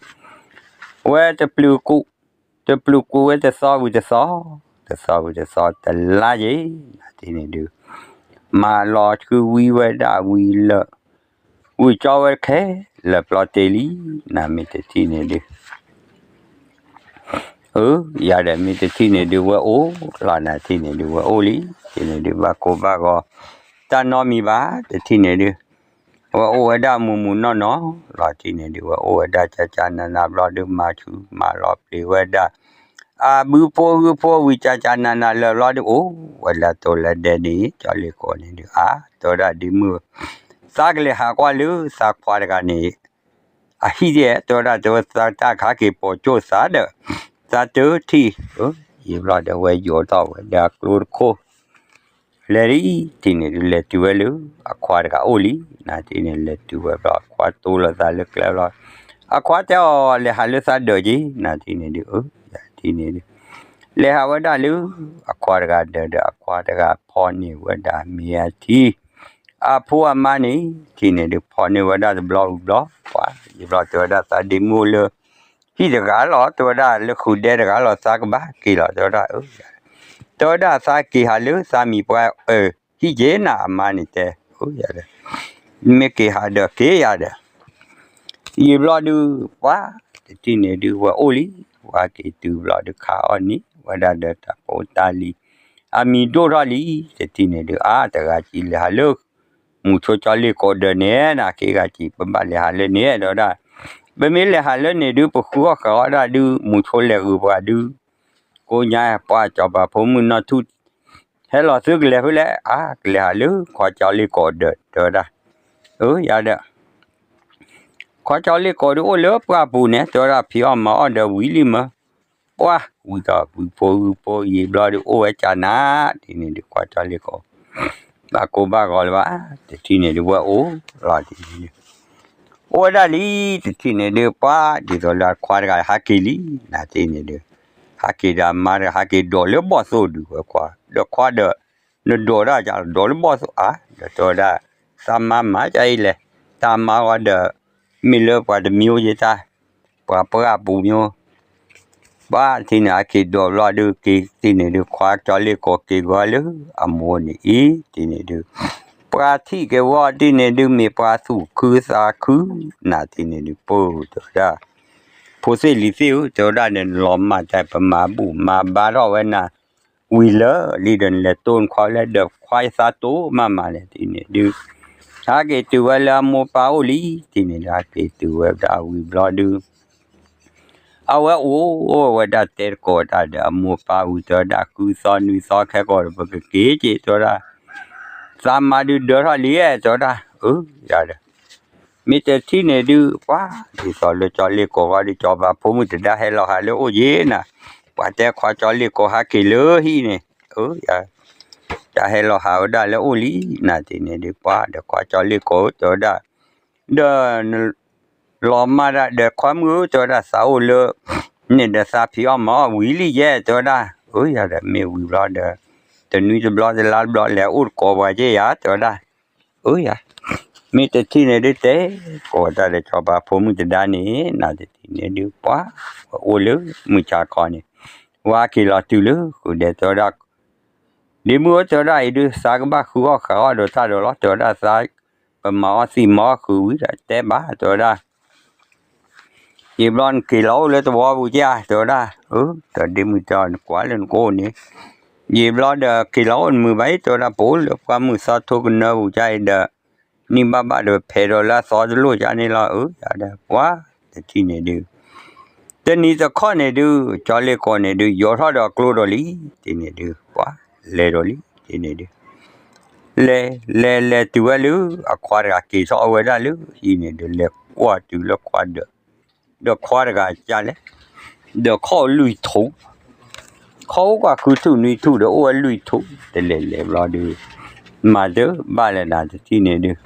ဝဲတပျုၤကိး တပျုၤကိးဝဲတသီဝံၤတသီ, တသီဝံၤတသီ တလါယဲၢ် နၤ ထံၣ်န့ၣ်ဒုး မၤလီၤဆှုဝံဝဲဒၣ်ဝံၤလၢာ် ဝံၤကၠီဝဲခဲလၢာ်ပျီတ့ၢ်လံ နၤ မ့ၢ်တထံၣ်န့ၣ်ဒုး အၢ ယၤဒီးမ့ၢ်တထံၣ်န့ၣ်ဒုး ဝဲအိၣ်လီၤနၤ ထံၣ်န့ၣ်ဒုး ဝဲအိၣ်လံ ထံၣ်န့ၣ်ဒုး ဘၣ်ကိၢ်ဘၣ်ဂီၤ တၢ်နီတမံၤဘၣ် တထံၣ်န့ၣ်ဒုး ဝဲအိၣ်ဝဲဒၣ်မုာ်မုာ်နီၢ်နီၢ်လီၤ ထံၣ်န့ၣ်ဒုး ဝဲအိၣ်ဝဲဒၣ်ကၢ်ကၢ်နၤနၤဘျီဒုး မၤဆူၣ်မၤလီၤပျံၤဝဲဒၣ် အဘုဖိဟုဖိဝံၤ ကၢ်ကၢ်နၤနၤလၢာ်ဘျီဒုး အိၣ်ဝဲလၢတိၤလၢဒဲန့ၣ် ကၠီလ့ၣ်ကိးန့ၣ်ဒုး အါ တဲဝဲဒၣ်ဒ့မုၣ် သးကလဲၤဟးကွၢ်လၢသးခွါတဂၤန့ၣ် အဟံၣ်ဒဲး တဲဝဲဒၣ် တဲဝဲသးတၢ်ခးက့ၤပိာ်ကၠိၣ်သးဒီး သးတထံၣ် ယံာ်ဘျီဒီးဝဲယိးထီၣ်ဝဲဒီးအကျိတခိၣ် လဲၤလံ ထံၣ်န့ၣ်ဒုး လဲၤတုၤဝဲလၢအခွါတဂၤအိၣ်လံ နၤ ထံၣ်န့ၣ် လဲၤတုၤဝဲဘျီ အခွါတိၢ်လိာ်သးလၢကျဲဘျီ အခွါတဲအီၤ လဲၤဟးလၢသးဒၢးက့ၤ နၤ ထံၣ်န့ၣ်ဒုး အၢ ယၤ ထံၣ်န့ၣ်ဒုး လဲၤဟးဝဲဒၣ်လၢအခွါတဂၤဒၢးဒီး အခွါတဂၤဖီၣ်န့ၢ်ဝဲဒၣ်မ့ၢ်အထံ အဖိအမါန့ၣ် ထံၣ်န့ၣ်ဒုး ဖီၣ်န့ၢ်ဝဲဒၣ်တဘျီဝံၤဘျီ ပှၤ ယံာ်ဘျီတဲဝဲဒၣ်သးဒ့မုၣ်အိၣ်လၢ ဟံၣ်တဂၤလီၤ တဲဝဲဒၣ်လၢဃုာ်ဒဲတဂၤလီၤ သးကဘၣ်က့ၤလီၤ တဲဝဲဒၣ် အၢ တဲဝဲဒၣ်သးက့ၤဟးလၢသးမံၤပှၢ် အၢ ဟံၣ်က့ၤနၤအမါန့ၣ်တဲ အၢ ယၤဒီး မ့ၢ်က့ၤဟးဒီးက့ၤယၤဒီး ယံာ်ဘျီဒုး ပှၤ တထံၣ်န့ၣ်ဒုး ဝဲအိၣ်လံ ဝဲက့ၤတုၤဘျီဒုး ခးအီၣ်န့ၢ်ဝဲဒၣ်ဒီးတၢ်ဖိတၢ်လံၤ အမံၤဒိၣ်ထီၣ်လံ တထံၣ်န့ၣ်ဒုး အါ တဂၤကံလဲၤဟးလၢ မုဆိကၠီလ့ၣ်ကိးဒၢးန့ၣ် နၤ က့ဂၤကံ ပဘၣ်လဲၤဟးလၢန့ၣ် တဲဝဲဒၣ် ပမ့ၢ်လဲၤဟးလၢန့ၣ်ဒုး ပဃုအီၣ်ဃုအီဒၣ်ဒုး မုဆိလဲၤဂုာ်ပှၤဒုး ကိးညါ ပှၤစီၤပၤဖိမုၣ်နီၢ်ထူၣ် ဟဲလီၤသုကလဲၤဖဲလဲၣ် အါ ကလဲၤဟးလၢခွါကၠီလ့ၣ်ကိးဒၢး တဲဝဲဒၣ် အၢ ယၤဒီး ခွါကၠီလ့ၣ်ကိးဒုးအိၣ်လၢပှၢ်ပူၤန့ၣ် တဲဝဲဒၣ် ဖံးအီၣ်မၤအီၣ်ဒီးဝံၤလံမၢ ပှၢ်ဝံၤဒီး ဝံၤဖိဝံၤဖိယံာ်ဘျီဒုး အိၣ်ဝဲကၢ်နၤ ဒ်န့ၣ်ဒုး ခွါကၠီလ့ၣ်ကိး ဘၣ်ကိၢ်ဘၣ်ဂီၤလၢၤဘၣ်, တထံၣ်န့ၣ်ဒုးဝဲအိၣ်လီၤတထံၣ်န့ၣ်ဒုး, အိၣ်ဝဲဒၣ်လံ, တထံၣ်န့ၣ်ဒုး ပှၤဒ်သိးလၢခွါတဂၤဟးက့ၤလံ, နၤတထံၣ်န့ၣ်ဒုး, ဟးက့ၤဒီးအမါတဂၤ ဟးက့ၤဒိးလၢဘီၣ်သိၣ်ဒုးဝဲခွါ, ဒီးခွါဒီး နဒိးဒၣ်ကဒိးလၢဘီၣ်သိၣ်ဧါ, ဒီးတဲဝဲဒၣ်, သးမါမၤဒ်အံၤလဲၣ်, တၢ်မါဝဲဒီး မ့ၢ်လၢပှၤတမံၤအိၣ်ယဲတၢ်, ပှၤပှၢ်ပူၤမ့ၢ် ပှၤတထံၣ်န့ၣ် ဟးက့ၤဒိးဘျီဒုးက့ၤတထံၣ်န့ၣ်ဒုး ခွါကၠီလ့ၢ်ကိးက့ၤဂီၤလၢအမိၢ်န့ၣ်အံၤ, တထံၣ်န့ၣ်ဒုး, ပှၤထံၣ်က့ၤဝဲတထံၣ်န့ၣ်ဒုး မ့ၢ်ပှၤသူၣ်ခုသးခု, နၤတထံၣ်န့ၣ်ဒုး ပၢၢ်တဲဝဲဒၣ်, ဖိသ့ၣ်လံၤသ့ၣ်ဧၢ, တဲဝဲဒၣ်န့ၣ် လီၤမၢ်တၢ်ပမၤဘူၣ်မၤဘါထီၣ်ဝဲနၤ ဝံၤလၢာ်လံဒီး နလဲၤတိၢ်နခွါလၢဒီး ခွါယသးတိၢ်မးမးလဲၣ် တထံၣ်န့ၣ်ဒုး, ဟးက့ၤတုၤဝဲလၢအမိၢ်ပၢ်အိၣ်လံ, တထံၣ်န့ၣ်ဒုး ဟးက့ၤတုၤဝဲဒၣ်ဝံၤဘျီဒုး အဝဲအိၣ်ဝဲဒၣ်တဲတကိးတၢ်ဒီးအမိၢ်ပၢ်ဝံၤ တဲဝဲဒၣ် ဃုသီနွံသီခဲကိာ်ဒီး ပကက့ၤက့ၤ တဲဝဲဒၣ်, သးမါဒုးဒၢထီၣ်လံဧါ တဲဝဲဒၣ်, အၢ ယၤဒီး, မ့ၢ်တထံၣ်န့ၣ်ဒုး ပှၤဒ်သိးလၢကၠီလ့ၢ်ကိးဂီၤဒုး ကၠီၤပၤဖိမုၣ်တဒါဟဲလီၤဟးလၢအိၣ်ယ့ၣ်နၤ, ပှၤတဲခွါကၠီလ့ၢ်ကိးဟးက့ၤလၢဟံၣ်န့ၣ်, အၢ ယၤ တၢ်ဟဲလီၤဟးဝဲဒၣ်လၢအိၣ်လံ နၤတထံၣ်န့ၣ်ဒုး ပှၤဒီးခွါကၠီလ့ၢ်ကိး တဲဝဲဒၣ်, ဒီး လီၤမၢ်ဒၣ်ဒီး ခွါမုၣ်ဧၢ တဲဝဲဒၣ် သးအိၣ်လၢ န့ၣ်ဒီးသးဖံးအီၣ်မၤအီၣ်ဝံၤလံယဲၢ် တဲဝဲဒၣ်, အၢ ယၤဒီးမ့ၢ်ဝံၤဘျီဒီး တနွံတဘျီတလါတဘျီ လဲၤအိၣ်တကိးပှၤက့ၢ်ယၤ တဲဝဲဒၣ်, အၢ ယၤ မ့ၢ်တထံၣ်န့ၣ်ဒုး တဲကိးတၢ်ဒီးကၠီၤပၤဖိမုၣ်တဒါန့ၣ် နၤတထံၣ်န့ၣ်ဒုး ပှၤ ဝဲအိၣ်လၢမုၢ်ဆါခီန့ၣ်, ဝဲက့ၤလီၤတုၤလၢဃုာ်ဒီး တဲဝဲဒၣ် ဒ့မုၣ်ဧၢ တဲဝဲဒၣ်အံၤဒုး သးကဘၣ်ဃုအီၣ်ဃုအီၣ်ဒီးတၢ်ဒီးလီၤ တဲဝဲဒၣ် သး ပမၤအီၣ်သံမၤအီၣ်ဃုာ်ဝံၤဒီး တဲဘၣ် တဲဝဲဒၣ်, ယံာ်ဘျီနက့ၤလီၤအိၣ်လၢသဝီပူၤကၢ် တဲဝဲဒၣ်, အၢ ဒီးဒ့မုၣ်တဲအီၤ နကွၢ်လၢနကအိၣ်န့ၣ်, ယံာ်ဘျီဒီးက့ၤလီၤအိၣ်နမုာ်ဘၣ်အံၤ တဲဝဲဒၣ် ပအိၣ်လၢပှၢ်မုၢ်သီထိကနၢပူၤကၢ်အံၤဒီး နံၣ်ဘၣ်ဘၣ်ဒီးဖဲးဒီးလၢအသီတလိၣ်ကၢ်န့ၣ်လီၤ အၢ ယၤဒီး ပှၤ တထံၣ်န့ၣ်ဒုး တနံၤတခီန့ၣ်ဒုး ကၠီလ့ၢ်ကိးန့ၣ်ဒုး ယိးထီၣ်ဒီးအကျိဒီးလံ, တထံၣ်န့ၣ်ဒုး ပှၤ လဲၤဒီးလံ, တထံၣ်န့ၣ်ဒုး လဲၤ လဲၤ လဲၤတုၤဝဲလၢ အခွါတဂၤက့ၤထီၣ်အဝဲဒၣ်လၢဟံၣ်န့ၣ်ဒုး လဲၤကွၢ်တုၤလၢခွါဒီး, ဒီးခွါတဂၤကၢ်လဲၣ်, ဒီးခီၣ်လွံၢ်ထူၣ်, ခီၣ်အိၣ်ကွၢ်ဃုထူၣ်နွံထူၣ်ဒီးအိၣ်ဝဲလွံၢ်ထူၣ် တလဲၤလဲၤဘျီဒုး, မၤတဘၣ်လဲၣ်နၤ တထံၣ်န့ၣ်ဒုး,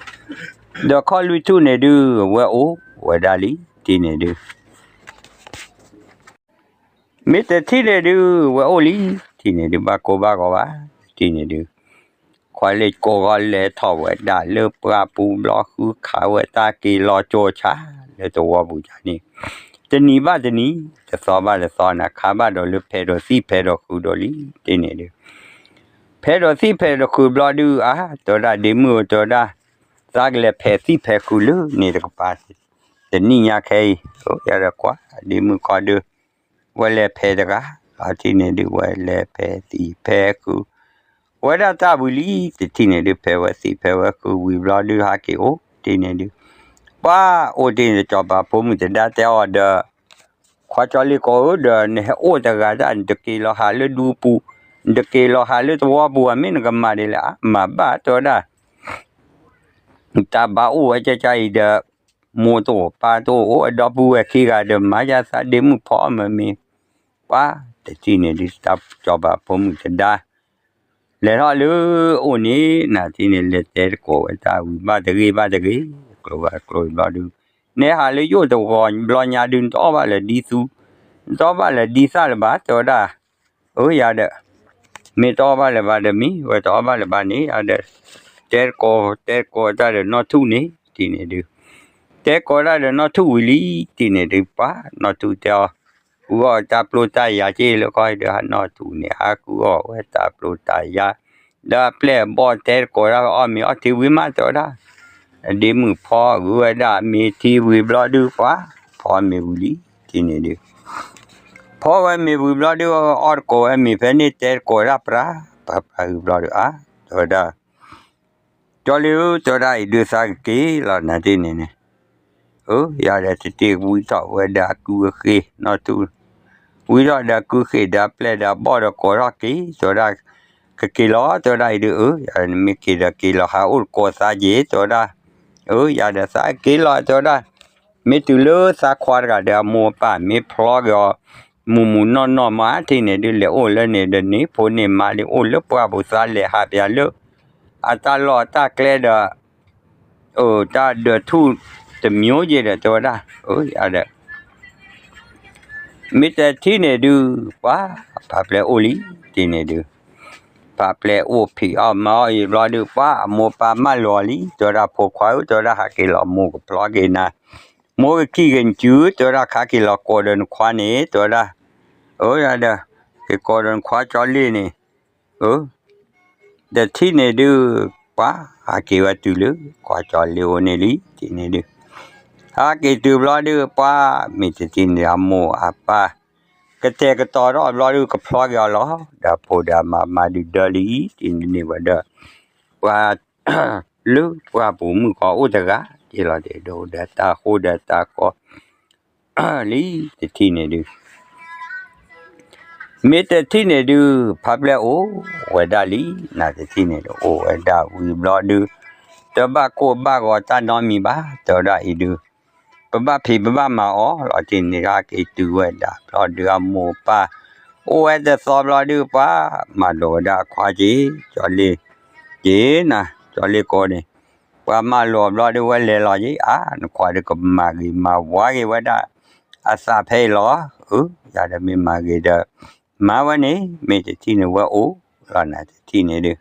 ဒီးခီၣ်လွံၢ်ထူၣ်န့ၣ်ဒုး ဝဲအိၣ်ဝဲဒၣ်လံ တထံၣ်န့ၣ်ဒုး မ့ၢ်တထံၣ်န့ၣ်ဒုး ဝဲအိၣ်လံ, တထံၣ်န့ၣ်ဒုး ဘၣ်ကိၢ်ဘၣ်ဂီၤဘၣ်, တထံၣ်န့ၣ်ဒုး, ခွါလ့ၢ်ကိးဂီၤလဲၤထီၣ်ဝဲဒၣ်လၢပှၢ်ပူၤဘျီ ဃုခးဝဲတၢ်က့ၤလီၤကၠိဆါ လၢသဝီပူၤကၢ်န့ၣ်, တနံၤဘၣ်တနံၤ တသီဘၣ်တသီ နခါဘၣ်ဒီးလၢဖဲးဒီးသံၣ်ဖဲးဒီးဃုာ်ဒီးလံ, တထံၣ်န့ၣ်ဒုး ဖဲးဒီးသံၣ်ဖဲးဒီးဃုာ်ဘျီဒုး အါ တဲဝဲဒၣ် ဒ့မုၣ်ဧၢ တဲဝဲဒၣ်, သးကလဲၤဖဲးသံၣ်ဖဲးဃုာ်လၢန့ၣ်တကပၤ တနံၣ်ညါခဲအံၤ, ယၤဒီးကွၢ် ဒ့မုၣ်ခီဒုး ဝဲလဲၤဖဲးတဂၤ လီၤတထံၣ်န့ၣ်ဒုး ဝဲလဲၤဖဲးသံၣ်ဖဲးဃုာ် ဝဲဒၣ်တၢ်ဝံၤလံ, တထံၣ်န့ၣ်ဒုး ဖဲးဝဲသံၣ်ဖဲးဝဲဃုာ်ဝံၤဘျီဒုး ဟးက့ၤအိၣ်တထံၣ်န့ၣ်ဒုး, ပှၤအိၣ်တ့ၢ်န့ၣ် ကၠီၤပၤဖိမုၣ်တဒါတဲအီၤဒီး ခွါကၠီလ့ၢ်ကိးဧၢ ဒီးနဟဲအိၣ်တဂၤတၢ် နတက့ၤလီၤဟးလၢဒူပူၤ, နတက့ၤလီၤဟးလၢသဝီပူၤ မ့ၢ်နကမၤဒ်လဲၣ် မၤဘၣ်တဲဝဲဒၣ် တၢ်ဘၣ်အိၣ်ဝဲကၢ်ကၢ်အံၤဒီး မိၢ်တအိၣ်ပၢ်တအိၣ် အိၣ်ဝဲဒီပုၢ်ဝဲၢ်ခံဂၤဒီး မၤယါသးဒ့မုၣ်ဖီအီၣ်မ့ၤမ့ၤ, ပှၤတထံၣ်န့ၣ်ဒုး တၢ်ကၠီၤပၤဖိမုၣ်တဒါ လဲၤထီၣ်လၢအိၣ်န့ၣ် နၤတထံၣ်န့ၣ် လဲၤတဲတကိးဝဲတၢ်ဝံၤဘၣ်တဂ့ၤဘၣ်တဂ့ၤ, ကျိဘၣ်ကျိဘျီဒုး, နဟးလၢယအိၣ်တဂီၤဘျီညါဒုး နတအီၣ်ဘၣ်လၢၤဒ်သူ, နတအီၣ်ဘၣ်လၢၤဒ်သၣ်လၢၤဘၣ် တဲဝဲဒၣ်, အၢ ယၤဒီး မ့ၢ်တအီၣ်ဘၣ်လၢၤဘၣ်ဒီးမ့ၢ် ဝဲတအီၣ်ဘၣ်လၢၤဘၣ်န့ၣ် ယၤဒီး တဲတကိး တဲတကိးတၢ်ဒီးနီၢ်ထူၣ်န့ၣ် တထံၣ်န့ၣ်ဒုး, တဲကိးတၢ်ဒီးနီၢ်ထူၣ်ဝံၤလံ တထံၣ်န့ၣ်ဒုး ပှၤနီၢ်ထူၣ်တဲအီၤ, ဃုအီၣ်တၢ်ပျိတၢ်ယၤက့ၢ်လၢခီဒီး နီၢ်ထူၣ်န့ၣ် ဟးဃုအီၣ်ဝဲတၢ်ပျိတၢ်ယၤ, ဒီးအပျဲၢ်အဘီၣ်တဲတကိးတၢ် အီၣ်မ့ၤအီထံဝံၤမး တဲဝဲဒၣ် ဒ့မုၣ်ဖီဂုာ်ဝဲဒၣ်မ့ၤထံဝံၤဘျီဒုး ပှၤဖီမ့ၤဝံၤလံ တထံၣ်န့ၣ်ဒုး, ဖီဝဲမ့ၤဝံၤဘျီဒုး အီၣ်တကိးဝဲမ့ၤဖဲန့ၣ် တဲတကိးဝဲဒၣ်ပြး ပြးပြးဝံၤဘျီဒုး အါ တဲဝဲဒၣ်, ကၠီလ့ၢ်ဧၢ တဲဝဲဒၣ် အံၤဒုးသးကက့ၤလီၤ နၤတထံၣ်န့ၣ်န့ၣ်, အၢ ယၤဒီးတထံၣ်ဝံထီၣ်ဝဲဒၣ်ကုၢ်အဃ့ၢ်နီၢ်ထူၣ်, ဝံထီၣ်ဒီးကုၢ်ဃ့ၢ်ဒီးအပျဲၢ်ဒီးအဘီၣ်ဒီးကိးထီၣ်က့ၤ တဲဝဲဒၣ်, ကက့ၤလီၤ တဲဝဲဒၣ် အံၤဒုး အၢ ယၤဒီးနမ့ၢ်က့ၤဒီးက့ၤလီၤဟးအိၣ်တကိးသးက့ၤ တဲဝဲဒၣ်, အၢ ယၤဒီးသးက့ၤလီၤ တဲဝဲဒၣ်, မ့ၢ်တုၤလၢသးခွါတဂၤဒီးအမိၢ်အပၢ်မ့ၢ်ဖျီက့ၤအီၤ မုၢ်မုၢ်နီၢ်နီၢ်မး တထံၣ်န့ၣ်ဒုး လဲၤအိၣ်လၢန့ၣ်ဒီးန့ၣ် ဖိန့ၣ်မါဒုး အိၣ်လၢပှၢ်ပူၤသးလဲၤဟးပၠးလၢ အတၢ်လီၢ်တၢ်ကျဲဒီး တၢ်ဒၢးထူၣ်တမံၤယဲဒီး တဲဝဲဒၣ် ဒီး မ့ၢ်တထံၣ်န့ၣ်ဒုး ပှၤ ဖးပျဲၢ်အိၣ်လံ တထံၣ်န့ၣ်ဒုး ဖးပျဲၢ်အိၣ်ဖံးအီၣ်မၤအီၣ်အံၤဘျီဒုး ပှၤအမိၢ်ပၢ်မၢလိာ်အီၤလံ တဲဝဲဒၣ် ဖိခွါဧၢ တဲဝဲဒၣ် ဟးက့ၤလီၤ မိၢ်ကဖျီက့ၤနၤ မိၢ်ကခံၣ်က့ၤနစု တဲဝဲဒၣ် ဟးက့ၤလီၤကိးဒီးနခွါန့ၣ် တဲဝဲဒၣ် ဒီး က့ၤကိးဒီးနခွါကၠီလ့ၣ်န့ၣ် တထံၣ်န့ၣ်ဒုး ပှၤဟးက့ၤဝဲတုၤလၢ ခွါကၠီလ့ၣ်အိၣ်န့ၣ်လံ တထံၣ်န့ၣ်ဒုး ဟးက့ၤတုၤဘျီဒုး ပှၤ မ့ၢ်တထံၣ်န့ၣ် အမိၢ်အပၢ် ကတဲာ်ကတီၤထီၣ်ဘျီဒုး ကဖျီက့ၤအီၤလီၤ ဒီးဖိဒီးမါမါဒုးဒၢလံ တထံၣ်န့ၣ်န့ၣ်ဝဲဒီး ပှၤ လၢပှၢ်ပူၤမုၣ်ကီၤအိၣ်တဂၤ က့ၤလီၤတဲာ်ဒိၣ်ဒီး တၢ်ဃိဒီးတၢ်ဃီ လံ တထံၣ်န့ၣ်ဒုး မ့ၢ်တထံၣ်န့ၣ်ဒုး ဖးပျဲၢ်အိၣ်ဝဲဒၣ်လံ နတထံၣ်န့ၣ်ဒုး အိၣ်ဝဲဒၣ်ဝံၤဘျီဒုး တဘၣ်ကိၢ်ဘၣ်ဂီၤတၢ်နီတမံၤဘၣ် တဲဝဲဒၣ်အံၤဒုး ပဘၣ်ဖံးပဘၣ်မၤအီၤလီၤ တထံၣ်န့ၣ် ဟးက့ၤတုၤဝဲဒၣ်ဘျီဒုး အမိၢ်အပၢ် အိၣ်ဝဲတသီဘျီဒုး ပှၤမၤလိာ်ဝဲဒၣ်အခွါက့ၤ ကၠီလ့ၣ် က့ၤနၤ ကၠီလ့ၣ်ကိးန့ၣ် ပှၤမၤလိာ်ဘျီဒုး ဝဲလဲၤလီၤက့ၤ အါ နခွါဒုးကမၤဂ့ၤမၤဝါက့ၤဝဲဒၣ် အသးဖဲအံၤလီၤ အၢ ယၤဒီးမ့ၢ်မၤဂ့ၤဒီး မၤဝဲန့ၣ် မ့ၢ်တထံၣ်န့ၣ်ဝဲအိၣ်လီၤ နတထံၣ်န့ၣ်ဒုး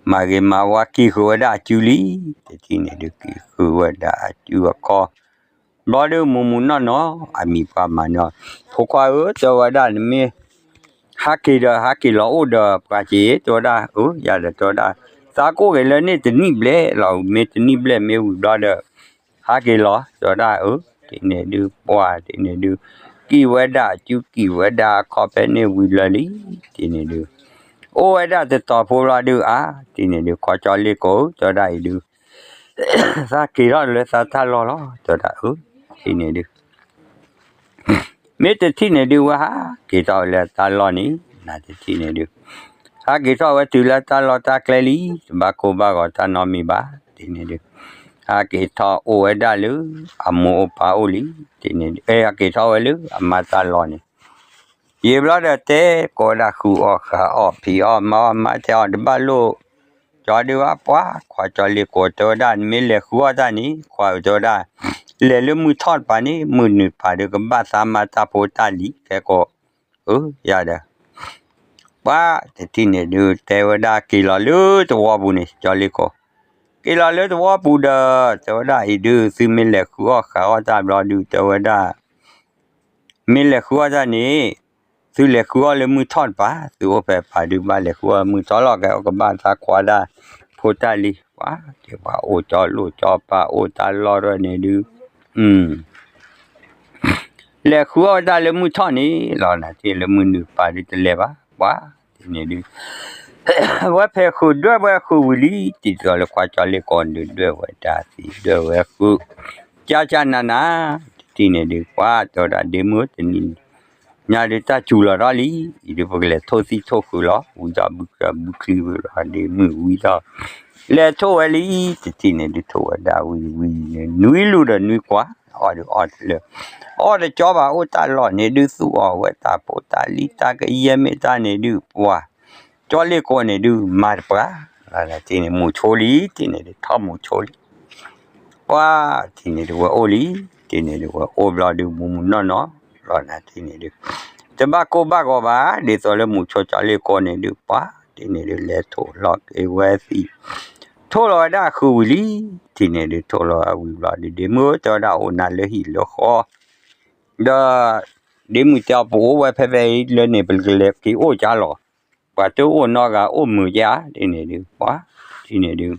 မၤဂ့ၤမၤဝါကံၢ်ဃုာ်ဝဲဒၣ်အစုလံ တထံၣ်န့ၣ်ဒုး ကံၢ်ဃုာ်ဝဲဒၣ်အစုအခီ ဘျီဒုးမုၢ်မုၢ်နီၢ်နီၢ် အမံၤပှၤမၤန့ၢ်အီၤ ဖိခွါဧၢ တဲဝဲဒၣ် နမ့ၢ် ဟးက့ၤဒီး ဟးက့ၤလီၤအိၣ်ဒီးပှၤက့ၤ တဲဝဲဒၣ် အၢ ယၤဒီးတဲဝဲဒၣ် သးကအိၣ်က့ၤလၢန့ၣ်တနံၣ်ဘျဲၣ်လီၤ မ့ၢ်တနံၣ်ဘျဲၣ်မ့ၢ်ဝံၤဘျီဒီး ဟးက့ၤလီၤ တဲဝဲဒၣ် အၢ တထံၣ်န့ၣ်ဒုး ပှၤ တထံၣ်န့ၣ်ဒုး ကံၢ်ဝဲဒၣ်အစု ကံၢ်ဝဲဒၣ်အခီၣ်ဖဲန့ၣ်ဝံၤလၢာ်လံ တထံၣ်န့ၣ်ဒုး အိၣ်ဝဲဒၣ်တတီၤဖိဘျီဒုး အါ တထံၣ်န့ၣ်ဒုး ခွါကၠီလ့ၣ်ကိး တဲဝဲဒၣ်အံၤဒုး သးက့ၤထီၣ်လၢသးတၢ်လီၢ်လီၤ တဲဝဲဒၣ် အၢ တထံၣ်န့ၣ်ဒုး မ့ၢ်တထံၣ်န့ၣ်ဒုး ဝဲဟးက့ၤထီၣ်ဝဲလၢတၢ်လီၢ်န့ၣ် နတထံၣ်န့ၣ်ဒုး ဟးက့ၤထီၣ်ဝဲတုၤလၢတၢ်လီၢ်တၢ်ကျဲလံ တဘၣ်ကိၢ်ဘၣ်ဂီၤတၢ်နီတမံၤဘၣ် တထံၣ်န့ၣ်ဒုး ဟးက့ၤထီၣ်အိၣ်ဝဲဒၣ်လၢ အမိၢ်အိၣ်ပၢ်အိၣ်လံ တထံၣ်န့ၣ်ဒုး အဲ ဟးက့ၤထီၣ်ဝဲလၢအမါတၢ်လီၢ်န့ၣ် ယံာ်ဘျီဒီးတဲကိးဝဲဒၣ် ဃုအီၣ်ဃုအီၣ် ဖံးအီၣ်မၤအီၣ် မၤထဲအီၣ် တဘၣ်လိၣ် ကၠီဒုးဘၣ် ပှၤ ခွါကၠီလ့ၣ်ကိး တဲဝဲဒၣ် နမ့ၢ်လဲၤဃုအီၣ်တၢ်န့ၣ် ခွါဧၢ တဲဝဲဒၣ် လဲၤလၢမုၢ်ထီၣ်တပၤန့ၣ် မုၢ်နုာ်တပၤဒုး ကဘၣ်သးမၤတၢ်ဖိတၢ်လံၤ ခဲကိး အၢ ယၤဒီး ပှၤ တထံၣ်န့ၣ်ဒုး တဲဝဲဒၣ် က့ၤလီၤလၢသဝီပူၤန့ၣ် ကၠီလ့ၣ်ကိး က့ၤလီၤလၢသဝီပူၤဒီး တဲဝဲဒၣ်အံၤဒုး သုမ့ၢ်လဲၤဃုအီၣ်ဃုအီၣ်တၢ်ဘျီဒုး တဲဝဲဒၣ် မ့ၢ်လဲၤဃုအီၣ်တၢ်န့ၣ် သုလဲၤဃုအီၣ်လၢမုၢ်ထီၣ်တပၤ သုအိၣ်ဖဲပၤဒုး ဘၣ်လဲၤဃုအီၣ်လၢမုၢ်ထီၣ်လီၤ ကဲအီၣ်ကဘၣ်တၢ်ခွါဒၣ် ဖိတၢ်လံၤ ပှၤ က့ၤပှၤအိၣ်ကၠီလိၣ်ကၠီပၤ အိၣ်တၢ်လီၢ်ရဲၣ်န့ၣ်ဒုး လဲၤဃုအီၣ်ဝဲဒၣ်လၢမုၢ်ထီၣ်န့ၣ်လီၤ နထံၣ်လၢမုၢ်နုာ်ပၤဒုးတလဲၤဘၣ် ပှၤ တထံၣ်န့ၣ်ဒုး ဝဲဖဲဃုာ်ဒွဲၣ်ဝဲဃုာ်ဝံၤလံ တံၤသီလၢခွါကၠီလ့ၣ်ကိးဒုး ဒွဲၣ်ဝဲဒၣ်သံ ဒွဲၣ်ဝဲဃုာ် ကၠၢ်ကၠၢ်နးနး တထံၣ်န့ၣ်ဒုး ပှၤ တဲဝဲဒၣ် ဒ့မုၣ် တနံၤညါဒုး တၢ်စူၤလီၤထီၣ်လံ အံၤဒုး ပကလဲၤထိၣ်သံၣ်ထိၣ်ဃုာ်လီၤ ဝံထီၣ်ဘုချၢဘုချံဘုလီၤ ဒ့မုၣ်ဝံထီၣ် လဲၤထိၣ်ဝဲလံ တထံၣ်န့ၣ်ဒုး ထိၣ်ဝဲဒၣ်ဝံၤဝံၤန့ၣ် နွံလူၤဒီးနွံကွၢ် အီၣ်ဒုးအီၣ်တလၢ အီၣ်တကၠီဘၣ် အိၣ်တၢ်လီၢ်န့ၣ်ဒုး သူၣ်အီၣ်ဝဲတၢ်ဖိတၢ်လံၤ တၢ်ကယဲၢ်မ့ၢ်တၢ်န့ၣ်ဒုး ပှၤ ကၠီလ့ၣ်ကိးန့ၣ်ဒုး မၤတပှၤ တထံၣ်န့ၣ် မူၤဆိလံ တထံၣ်န့ၣ်ဒုး ထီၣ်မူၤဆိလံ ပှၤ တထံၣ်န့ၣ်ဒုး ဝဲအိၣ်လံ တထံၣ်န့ၣ်ဒုး ဝဲအိၣ်ဘျီဒုး မုၢ်မုၢ်နီၢ်နီၢ်လီၤ နထံၣ်န့ၣ်ဒုး တဘၣ်ကိၢ်ဘၣ်ဂီၤဘၣ် ဒ်သိးလၢမူၤဆိကၠီလ့ၣ်ကိးန့ၣ်ဒုး ပှၤ တထံၣ်န့ၣ်ဒုး လဲၤထိၣ်လီၤက့ၤဝဲသံး ထိၣ်လီၤဝဲဒၣ်ဃုာ်ဝံၤလံ တထံၣ်န့ၣ်ဒုး ထိၣ်လီၤဝံၤဘျီဒုး ဒ့မုၣ်ဧၢ တဲဝဲဒၣ် အိၣ်နၤလၢဟံၣ်လၢဃီ ဒီး ဒ့မုၣ်တဲအီၤ ပအိၣ်ဝဲဖဲဖဲအံၤလၢန့ၣ် ပကလဲၤက့ၤအိၣ်ကၠါလီၤ ပှၤတအိၣ်နီတဂၤ အိၣ်မုာ်ကဲဧါ တထံၣ်န့ၣ်ဒုး ပှၤ တထံၣ်န့ၣ်ဒုး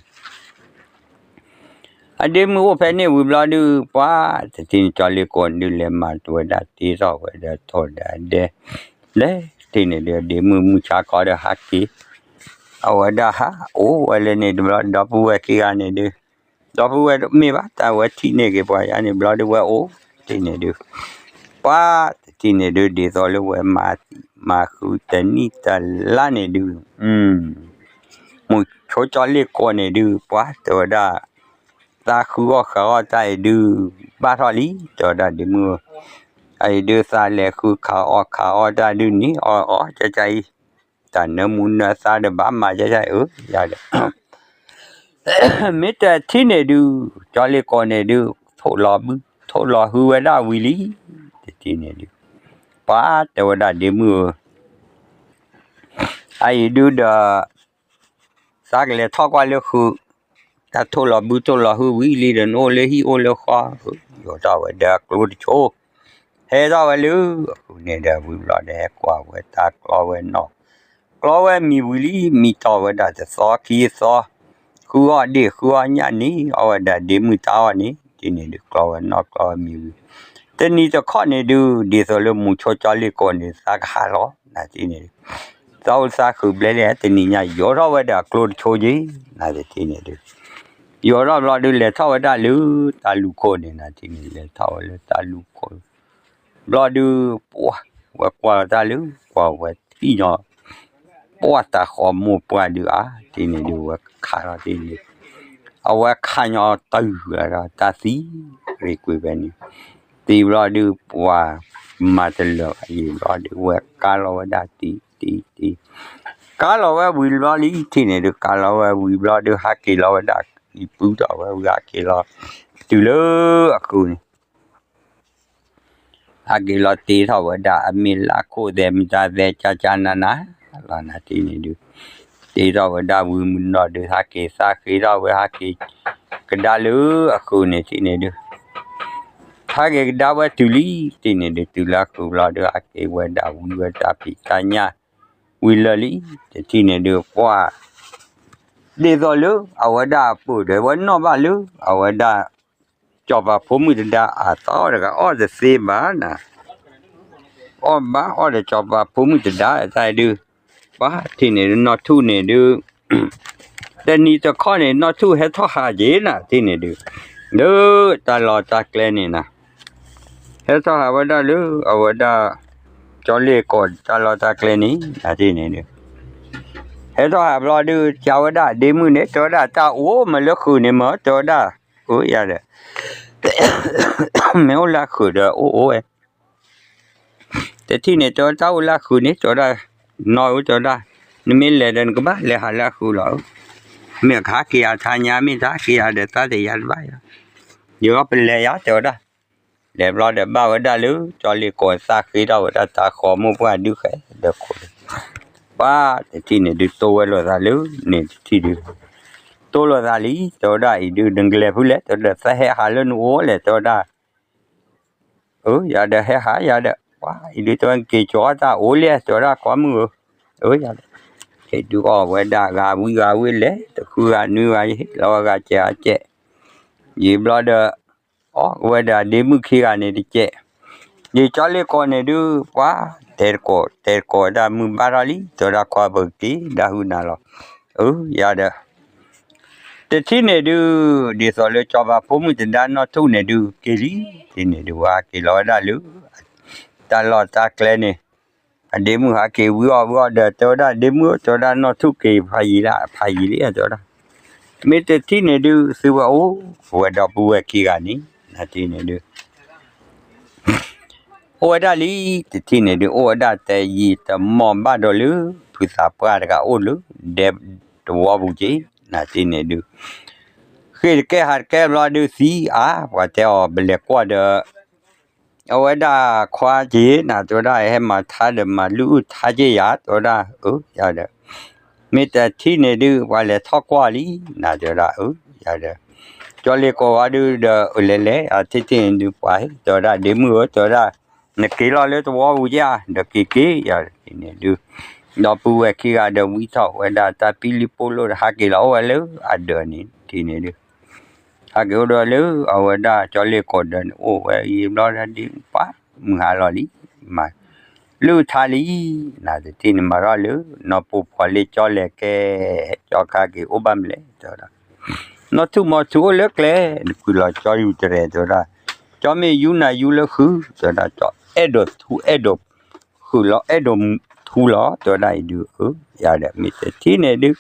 အဒ့မုၣ်အိၣ်ဖဲန့ၣ်ဝံၤဘျီဒုး ပှၤ တထံၣ်န့ၣ် ကၠီလ့ၣ်ကိးန့ၣ်ဒုး လဲၤမၤတဝဲဒၣ်တ့ထီၣ်ဝဲဒီးထိၣ်ဒီးဒဲ လဲၤတထံၣ်န့ၣ်ဒုး ဒ့မုၣ်မုၢ်ဆါခီဒီးဟးက့ၤ အဝဲဒၣ်ဟး အိၣ်ဝဲလၢန့ၣ်တဘျီ ဒီပုၢ်ဝဲၢ်ခံဂၤန့ၣ်ဒုး ဒီပုၢ်ဝဲၢ်မ့ၢ်ဘၣ် တၢ်ဝဲထံၣ်န့ၢ်က့ၤပှၤယါန့ၣ်ဘျီဒုး ဝဲအိၣ်တထံၣ်န့ၣ်ဒုး ပှၤ တထံၣ်န့ၣ်ဒုး ဒ်သိးလၢဝဲမၤသံးမၤဃုတနံၣ်တလါန့ၣ်ဒုး မုၢ်ဆိကၠီလ့ၣ်ကိးန့ၣ်ဒုး ပှၤတဲဝဲဒၣ် သးဃုအီၣ်ဃုအီၣ်တၢ်အံၤဒုး ဘၣ်ထီၣ်လံ တဲဝဲဒၣ်ဒ့မုၣ် အအံၤဒုးသးလဲၤဃုခးအီၣ်ခးအီၣ်တၢ်ဒုးန့ၣ် အီၣ်အီၣ်ကၠၢ်ကၠၢ်အံၤ တၢ်နၢမူနၢသါဒီးဘၣ်မၤကၠၢ်ကၠၢ်အံၤ အၢ ယၤဒီး မ့ၢ်တထံၣ်န့ၣ်ဒုး ကၠီလ့ၢ်ကီၢ်န့ၣ်ဒုး ထိၣ်လီၤဘု ထိၣ်လီၤဟုဝဲဒၣ်ဝံၤလံ, တထံၣ်န့ၣ်ဒုး ပှၤတဲဝဲဒၣ်ဒ့မုၣ်ဧၢ, အအံၤဒုးဒီး သးကလဲၤထီၣ်ကွၢ်လၢဃုာ်, တၢ်ထိၣ်လီၤဘုထိၣ်လီၤဟုဝံၤလံဒီး နအိၣ်လၢဟံၣ်အိၣ်လၢဃီ, ယိၤထီၣ်ဝဲဒီးအကျိတဆိ, ဟဲထီၣ်ဝဲလၢအဃုာ်န့ၣ်ဒီး ဝံၤဘျီဒီးဟဲကွၢ်ဝဲတၢ်ကျီဝဲနီၣ်, ကျီဝဲမံၤဝံၤလံ မံတီၢ်ဝဲဒၣ်တသီခံသီ, ဃုအီၣ်ဒ့ၣ်ဃုအီၣ်ညၣ်န့ၣ် အီၣ်ဝဲဒၣ်ဒ့မုၣ်တၢ်အီၣ်န့ၣ် တထံၣ်န့ၣ်ဒုး ကျီဝဲနီၣ်ကျီဝဲမံၤဝံၤ, တနံၤတခီန့ၣ်ဒုး ဒ်သိးလၢမူဆိကၠီလ့ၢ်ကီၢ်န့ၣ် သးကဟးလီၤ နထံၣ်န့ၣ်ဒုး သးအိၣ်သးဃုာ်ဘျဲၣ်လဲၣ် တနံၤညါယိၤထီၣ်ဝဲဒီးအကျိတဆိက့ၤ နတထံၣ်န့ၣ်ဒုး ယိၤထီၣ်ဘျီဒုး လဲၤထီၣ်ဝဲဒၣ်လၢတၢ်လူၢ်ခိၣ်န့ၣ် နထံၣ်န့ၣ် လဲၤထီၣ်ဝဲလၢတၢ်လူၢ်ခိၣ် ဘျီဒုး ပှၢ် ဝဲကွၢ်လီၤတၢ်လၢ ကွၢ်ဝဲထံၣ်ညီ ပှၢ်တၢ်ဃီမိၢ်ပှၢ်ဒုးအါ တထံၣ်န့ၣ်ဒုး ဝဲခးလီၤတထံၣ်န့ၣ် အဝဲခးညီတုၤဒီးတၢ်သံ ရံၣ်ကွံာ်ဖဲန့ၣ် သံဘျီဒုး ပှၢ်မၤတလၢာ်အံၤဘျီဒုး ဝဲကါလီၤဝဲဒၣ်တံၤတံၤတံၤ ကါလီၤဝဲဝံၤဘျီလံ တထံၣ်န့ၣ်ဒုး ကါလီၤဝဲဝံၤဘျီဒုး ဟးက့ၤလီၤဝဲဒၣ် အံၤပုၢ်ထီၣ်ဝဲဝံၤ ဟးက့ၤလီၤ တုၤလၢအဃုာ်န့ၣ် ဟဲက့ၤလီၤတ့ထီၣ်ဝဲဒၣ် အမ့ၢ်လၢခိၣ်သဲး မတၤသဲး ကၠၢ်ကၠၢ်နးနးလီၤ နထံၣ်န့ၣ်ဒုး တ့ထီၣ်ဝဲဒၣ်ဝံၤမုၢ်နီၢ်ဒုး ဟဲက့ၤသးဃ့ထီၣ်ဝဲ ဟဲက့ၤကဒါလၢအဃုာ်န့ၣ် တထံၣ်န့ၣ်ဒုး ဟဲက့ၤကဒါဝဲတုၤလံ တထံၣ်န့ၣ်ဒုး တုၤလၢအဃုာ်ဘျီဒုး ဟဲက့ၤဝဲဒၣ်ဝံၤဝဲတၢ်ဖံးတၢ် ညၣ် ဝံၤလၢာ်လံ တထံၣ်န့ၣ်ဒုး ပှၢ် ဒ်သိးလၢ အဝဲဒၣ်အပၢၢ်ဒီး ဝဲနီၣ်ဘၣ်လၢ အဝဲဒၣ် ကၠီၤပၤဖိမုၣ်တဒါ အသီတဂၤ အီၣ်တသ့ဘၣ်နၤ အီၣ်ဘၣ်အီၣ်ဒီးကၠီၤပၤဖိမုၣ်တဒါ တၢ်ဒုး ပှၢ် တထံၣ်န့ၣ်ဒုး နီၢ်ထူၣ်န့ၣ်ဒုး တနံၤတခီန့ၣ် နီၢ်ထူၣ်ဟဲထီၣ်ဟးက့ၤနၤ တထံၣ်န့ၣ်ဒုး လၢတၢ်လီၢ်တၢ်ကျဲန့ၣ်နၤ ဟဲထီၣ်ဟးဝဲဒၣ်လၢ အဝဲဒၣ် ကၠီလ့ၢ်ကီၢ်တၢ်လီၢ်တၢ်ကျဲန့ၣ် နထံၣ်န့ၣ်ဒုး ဟဲထီၣ်ဟးဘျီဒုး ကးဝဲဒၣ်ဒ့မုၣ်န့ၣ် တဲဝဲဒၣ်တၢ်အိၣ်မးလၢဃုာ်န့ၣ်မး တဲဝဲဒၣ် အိၣ်ယၤဒီး မ့ၢ်အိၣ်လၢဃုာ်ဒီးအိၣ်အိၣ်ဝဲ တထံၣ်န့ၣ် တဲဝဲတၢ်အိၣ်လၢဃုာ်န့ၣ် တဲဝဲဒၣ် နီၢ်ဧၢ တဲဝဲဒၣ် နမ့ၢ်လဲၤဒီးနကဘၣ်လဲၤဟးလၢဃုာ်လီၤ မ့ၢ်ကဟးက့ၤယၤထါညါ မ့ၢ်တဟးက့ၤယၤဒီး သးတယၤတဘၣ်ယၤ ယဂီၢ်ပလဲၤယၤ တဲဝဲဒၣ် လဲၤဘျီဒီးဘၣ်ဝဲဒၣ်လၢ ကၠီလ့ၢ်ကီၢ်သးဃ့ထီၣ်ဝဲဒၣ် တၢ်ဃီမိၢ်ပှၢ်ဒုးဃဲဒီးခိၣ် ပှၢ် တထံၣ်န့ၣ်ဒုး တိၢ်ဝဲလိာ်သးလၢန့ၣ်တထံၣ်ဒုး တိၢ်လိာ်သးလံ တဲဝဲဒၣ်အံၤဒုး နကလဲၤဖုလဲၣ် တဲဝဲဒၣ် သးဟဲဟးလၢနအိၣ်လဲၣ် တဲဝဲဒၣ် အၢ ယၤဒီးဟဲဟးယၤဒီး ပှၢ်အံၤဒုး တဲဝဲ က့ၤကၠီတၢ်အိၣ်လဲၣ် တဲဝဲဒၣ် ကွၢ်မုၢ်ဧၢ အၢ ယၤဒီး ဟဲဒုးအီၣ်ဝဲဒၣ် ဂၤဝံၤဂၤဝံၤလဲၤ တဃုဂၤနွံဂၤ ယဟ့ၣ်လီၤဝဲဂၤစဲးအစဲး ယံာ်ဘျီဒီး အီၣ်ဝဲဒၣ်ဒ့မုၣ်ခံဂၤန့ၣ်တစဲး ယံာ်ကၠီလ့ၢ်ကီၢ်န့ၣ်ဒုး ပှၢ် တဲတကိး တဲတကိးဝဲဒၣ်မုၢ်ဘၣ်ထီၣ်လံ တဲဝဲဒၣ် ကွၢ်ပက့ၤ ဒၣ်ဟုနၤလီၤ အၢ ယၤဒီး တထံၣ်န့ၣ်ဒုး ဒ်သိးလၢကၠီၤပၤဖိမုၣ်တဒါနီၢ်ထူၣ်န့ၣ်ဒုး က့ၤလံ တထံၣ်န့ၣ်ဒုး ဝဲဟးက့ၤလီၤဝဲဒၣ်လၢ တၢ်လီၢ်တၢ်ကျဲန့ၣ် အဒ့မုၣ်ဟးက့ၤဝံၤအီၣ်ဝံၤအီၣ်ဒီး တဲဝဲဒၣ် ဒ့မုၣ်ဧၢ တဲဝဲဒၣ် နီၢ်ထူၣ်က့ၤဖးယံာ်လံ ဖးယံာ်လံ တဲဝဲဒၣ် မ့ၢ်တထံၣ်န့ၣ်ဒုး သုဝဲအိၣ် ဝဲဒီပုၢ်ဝဲၢ်ခံဂၤန့ၣ် နထံၣ်န့ၣ်ဒုး အိၣ်ဝဲဒၣ်လံ တထံၣ်န့ၣ်ဒုး အိၣ်ဝဲဒၣ်တယံာ်တမီၢ်ဘၣ်ဒီးလၢ ဖုသးပှၢ်တဂၤအိၣ်လၢ ဒဲတဝီပူၤက့ၤ နထံၣ်န့ၣ်ဒုး ဃ့ၢ်တကဲဟးတကဲဘျီဒုးသံအါ ပှၤတဲအီၤ ပလဲၤကွၢ်ဒီး အဝဲဒၣ်ခွါက့ၤ နတဲဝဲဒၣ် ဟဲမၤထါဒီးမၤလုၢ်အုၣ်ထါက့ၤယၤ တဲဝဲဒၣ် အၢ ယၤဒီး မ့ၢ်တထံၣ်န့ၣ်ဒုး ပှၤလဲၤထီၣ်ကွၢ်လံ နတဲဝဲဒၣ် အၢ ယၤဒီး ကၠီလ့ၢ်ကီၢ်ဝဲဒုးဒီး အလဲၤလဲၤ အထံၣ်ထံၣ်န့ၣ်ဒုး ပှၤ တဲဝဲဒၣ် ဒ့မုၣ်ဧၢ တဲဝဲဒၣ် နက့ၤလီၤလၢတဝီပူၤက့ၤဧါ ဒီးက့ၤက့ၤယၤန့ၣ်ဒုး ဒီပုၢ်ဝဲၢ်ခံဂၤဒီးဝံထီၣ်ဝဲဒၣ်တၢ်ပံလံၤပိလိာ်ဒီး ဟးက့ၤလီၤအိၣ်ဝဲလၢအဒၢးန့ၣ် ထံၣ်န့ၣ်ဒုး ဟဲက့ၤအိၣ်ဒီးလၢအဝဲဒၣ်ကၠီလ့ၢ်ကီၢ်ဒီးန့ၣ် အိၣ်ဝဲအံၤဘျီဒီးဒ်ပှၤမုၢ်ဟါလီၤလံ မၤ လုၢ်ထါလံ နတထံၣ်န့ၣ်မၤထီၣ်လၢ နီၢ်ပူၤဖီလ့ၣ်ကၠီလဲၤကဲ ကၠီခါက့ၤအိၣ်ဘၣ်မလဲၣ် တဲဝဲဒၣ် နီၢ်ထူၣ်မီၤထူၣ်အိၣ်လၢကျဲ နကွံာ်လီၤကၠီယူၤတရဲၣ် တဲဝဲဒၣ် ကၠီမ့ၢ်ယူၤနၤယူၤလၢဃု တဲဝဲဒၣ် ကၠီအဲၣ်ဒိးထူအဲၣ်ဒိး ဃုာ်လီၤ အဲၣ်ဒိးထူလီၤ တဲဝဲဒၣ်အံၤဒုး အၢ ယၤဒီး မ့ၢ်တထံၣ်န့ၣ်ဒုး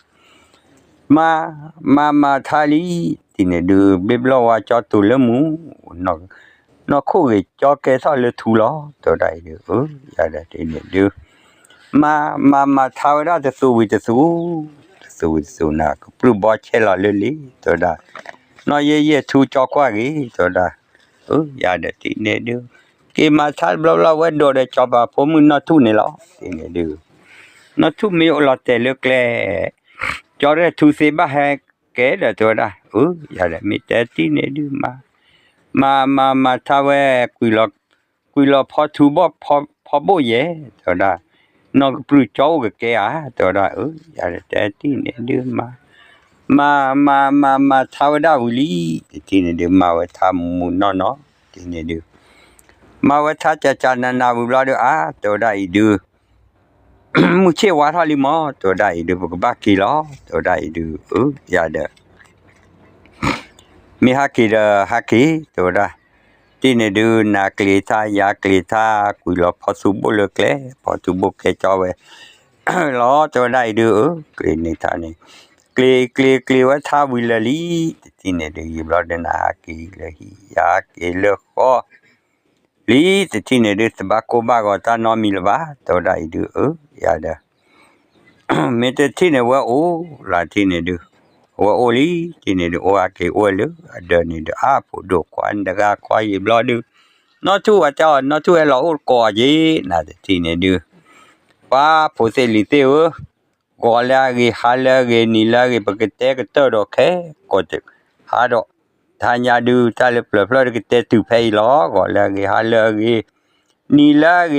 မၤ မၤမၤထါလံ တထံၣ်န့ၣ်ဒုး ဘျ့ဘျီဝါကၠီတူၤလၢမူ နီၢ်ခိၣ်ဂ့ၤကၠီကဲထီၣ်လၢထူလီၤ တဲဝဲဒၣ်အံၤဒုး အၢ ယၤဒီးတထံၣ်န့ၣ်ဒုး မၤ မၤမၤထါဝဲဒၣ်တသူဝံၤတသူ တ တၢ်ကသူၣ်ဝံၤတသူၣ်နၤ ကပြုၢ်ဘီဆဲးလီၤလၢလံ တဲဝဲဒၣ်, နီၢ်ယဲၢ်ယဲၢ်ထူကၠီကွၢ်ဂ့ၤ တဲဝဲဒၣ်, အၢ ယၤဒီးတထံၣ်န့ၣ်ဒုး, က့ၤမၤထါတဘျီဘျီဝဲဒိးဒီးကၠီၤပၤဖိမုၣ်နီၢ်ထူၣ်န့ၣ်လီၤ တထံၣ်န့ၣ်ဒုး, နီၢ်ထူၣ်မ့ၢ်အိၣ်လီၤတဲာ်လၢကျဲ ကၠီရဲၣ်ထူသ့ဘၣ်ဟဲကဲဒီး တဲဝဲဒၣ်, အၢ ယၤဒီးမ့ၢ်တဲတထံၣ်န့ၣ်ဒုးမၤ, မၤမၤမၤထါဝဲ ကွံာ်လီၤဖီထူဘိၣ်ဖီဘိၣ်ယဲၢ် တဲဝဲဒၣ်, နီၢ်ကပြုၢ်ကၠီအိၣ်ကကဲဧါ တဲဝဲဒၣ်, အၢ ယၤဒီးတဲတထံၣ်န့ၣ်ဒုးမၤ, မၤမၤမၤမၤထါဝဲဒၣ်ဝံၤလံ တထံၣ်န့ၣ်ဒုး မၤဝဲထါမုၢ်မုၢ်နီၢ်နီၢ် တထံၣ်န့ၣ်ဒုး မၤဝဲထါကၠးကၠးနးနးဝံၤဘျီဒီး အါ တဲဝဲဒၣ်အံၤဒုး, မုၢ်ဆ့ၣ်ဝါထီၣ်လံမး တဲဝဲဒၣ်အံၤဒုး ပကဘၣ်က့ၤလီၤ တဲဝဲဒၣ်အံၤဒုး, အၢ ယၤဒီး မ့ၢ်ဟးက့ၤဒီးဟးက့ၤ တဲဝဲဒၣ်, တထံၣ်န့ၣ်ဒုး နၤကျ့ၤထါ ယၤကျ့ၤထါ ကွံာ်လီၤဖီထူဘိၣ်လၢကျဲ ဖီထူဘိၣ်ကဲကၠီဝဲ လီၤ တဲဝဲဒၣ်အံၤဒုး, အၢ ကျ့ၤန့ၢ်ထါန့ၣ်, ကျ့ၤကျ့ၤကျ့ၤဝဲထါဝံၤလၢာ်လံ တထံၣ်န့ၣ်ဒုး ယံာ်ဘျီဒီး နၤဟးက့ၤလၢဟံၣ် ယၤဟးက့ၤလၢဃီ လံ တထံၣ်န့ၣ်ဒုး သဘၣ်ကိၢ်ဘၣ်ဂီၤတၢ်နီတမံၤလၢၤဘၣ် တဲဝဲဒၣ်အံၤဒုး, အၢ ယၤဒီး မ့ၢ်တထံၣ်န့ၣ် ဝဲအိၣ်လီၤ တထံၣ်န့ၣ်ဒုး, ဝဲအိၣ်လံ တထံၣ်န့ၣ်ဒုး အိၣ်ဟးက့ၤအိၣ်ဝဲလၢအဒၢးန့ၣ်ဒုး အါ ဖိဒိၣ်ခွါတဂၤခွါ ယံာ်ဘျီဒုး, နီၢ်ထူၣ်ဝဲတဲအီၤ နီၢ်ထူၣ်ဟဲလီၤအိၣ်ကိးအီၤက့ၤ နၤ တထံၣ်န့ၣ်ဒုး, ပှၤဖိသ့ၣ်လံၤသ့ၣ်ဧၢ, ဂီၤလၢအဂ့ၤ ဟါလၢအဂ့ၤ နံၤလၢအဂ့ၤ ပကတဲကတၢၢ်ဒီးခဲကိာ် ဟါဒီး တဟါညါဒုး တၢ်လၢပျၢၤဖျၢၣ်ဒုး ကတဲတုၤဖဲအံၤလီၤ. ဂီၤလၢအဂ့ၤ ဟါလၢအဂ့ၤ နံၤလၢအဂ့ၤ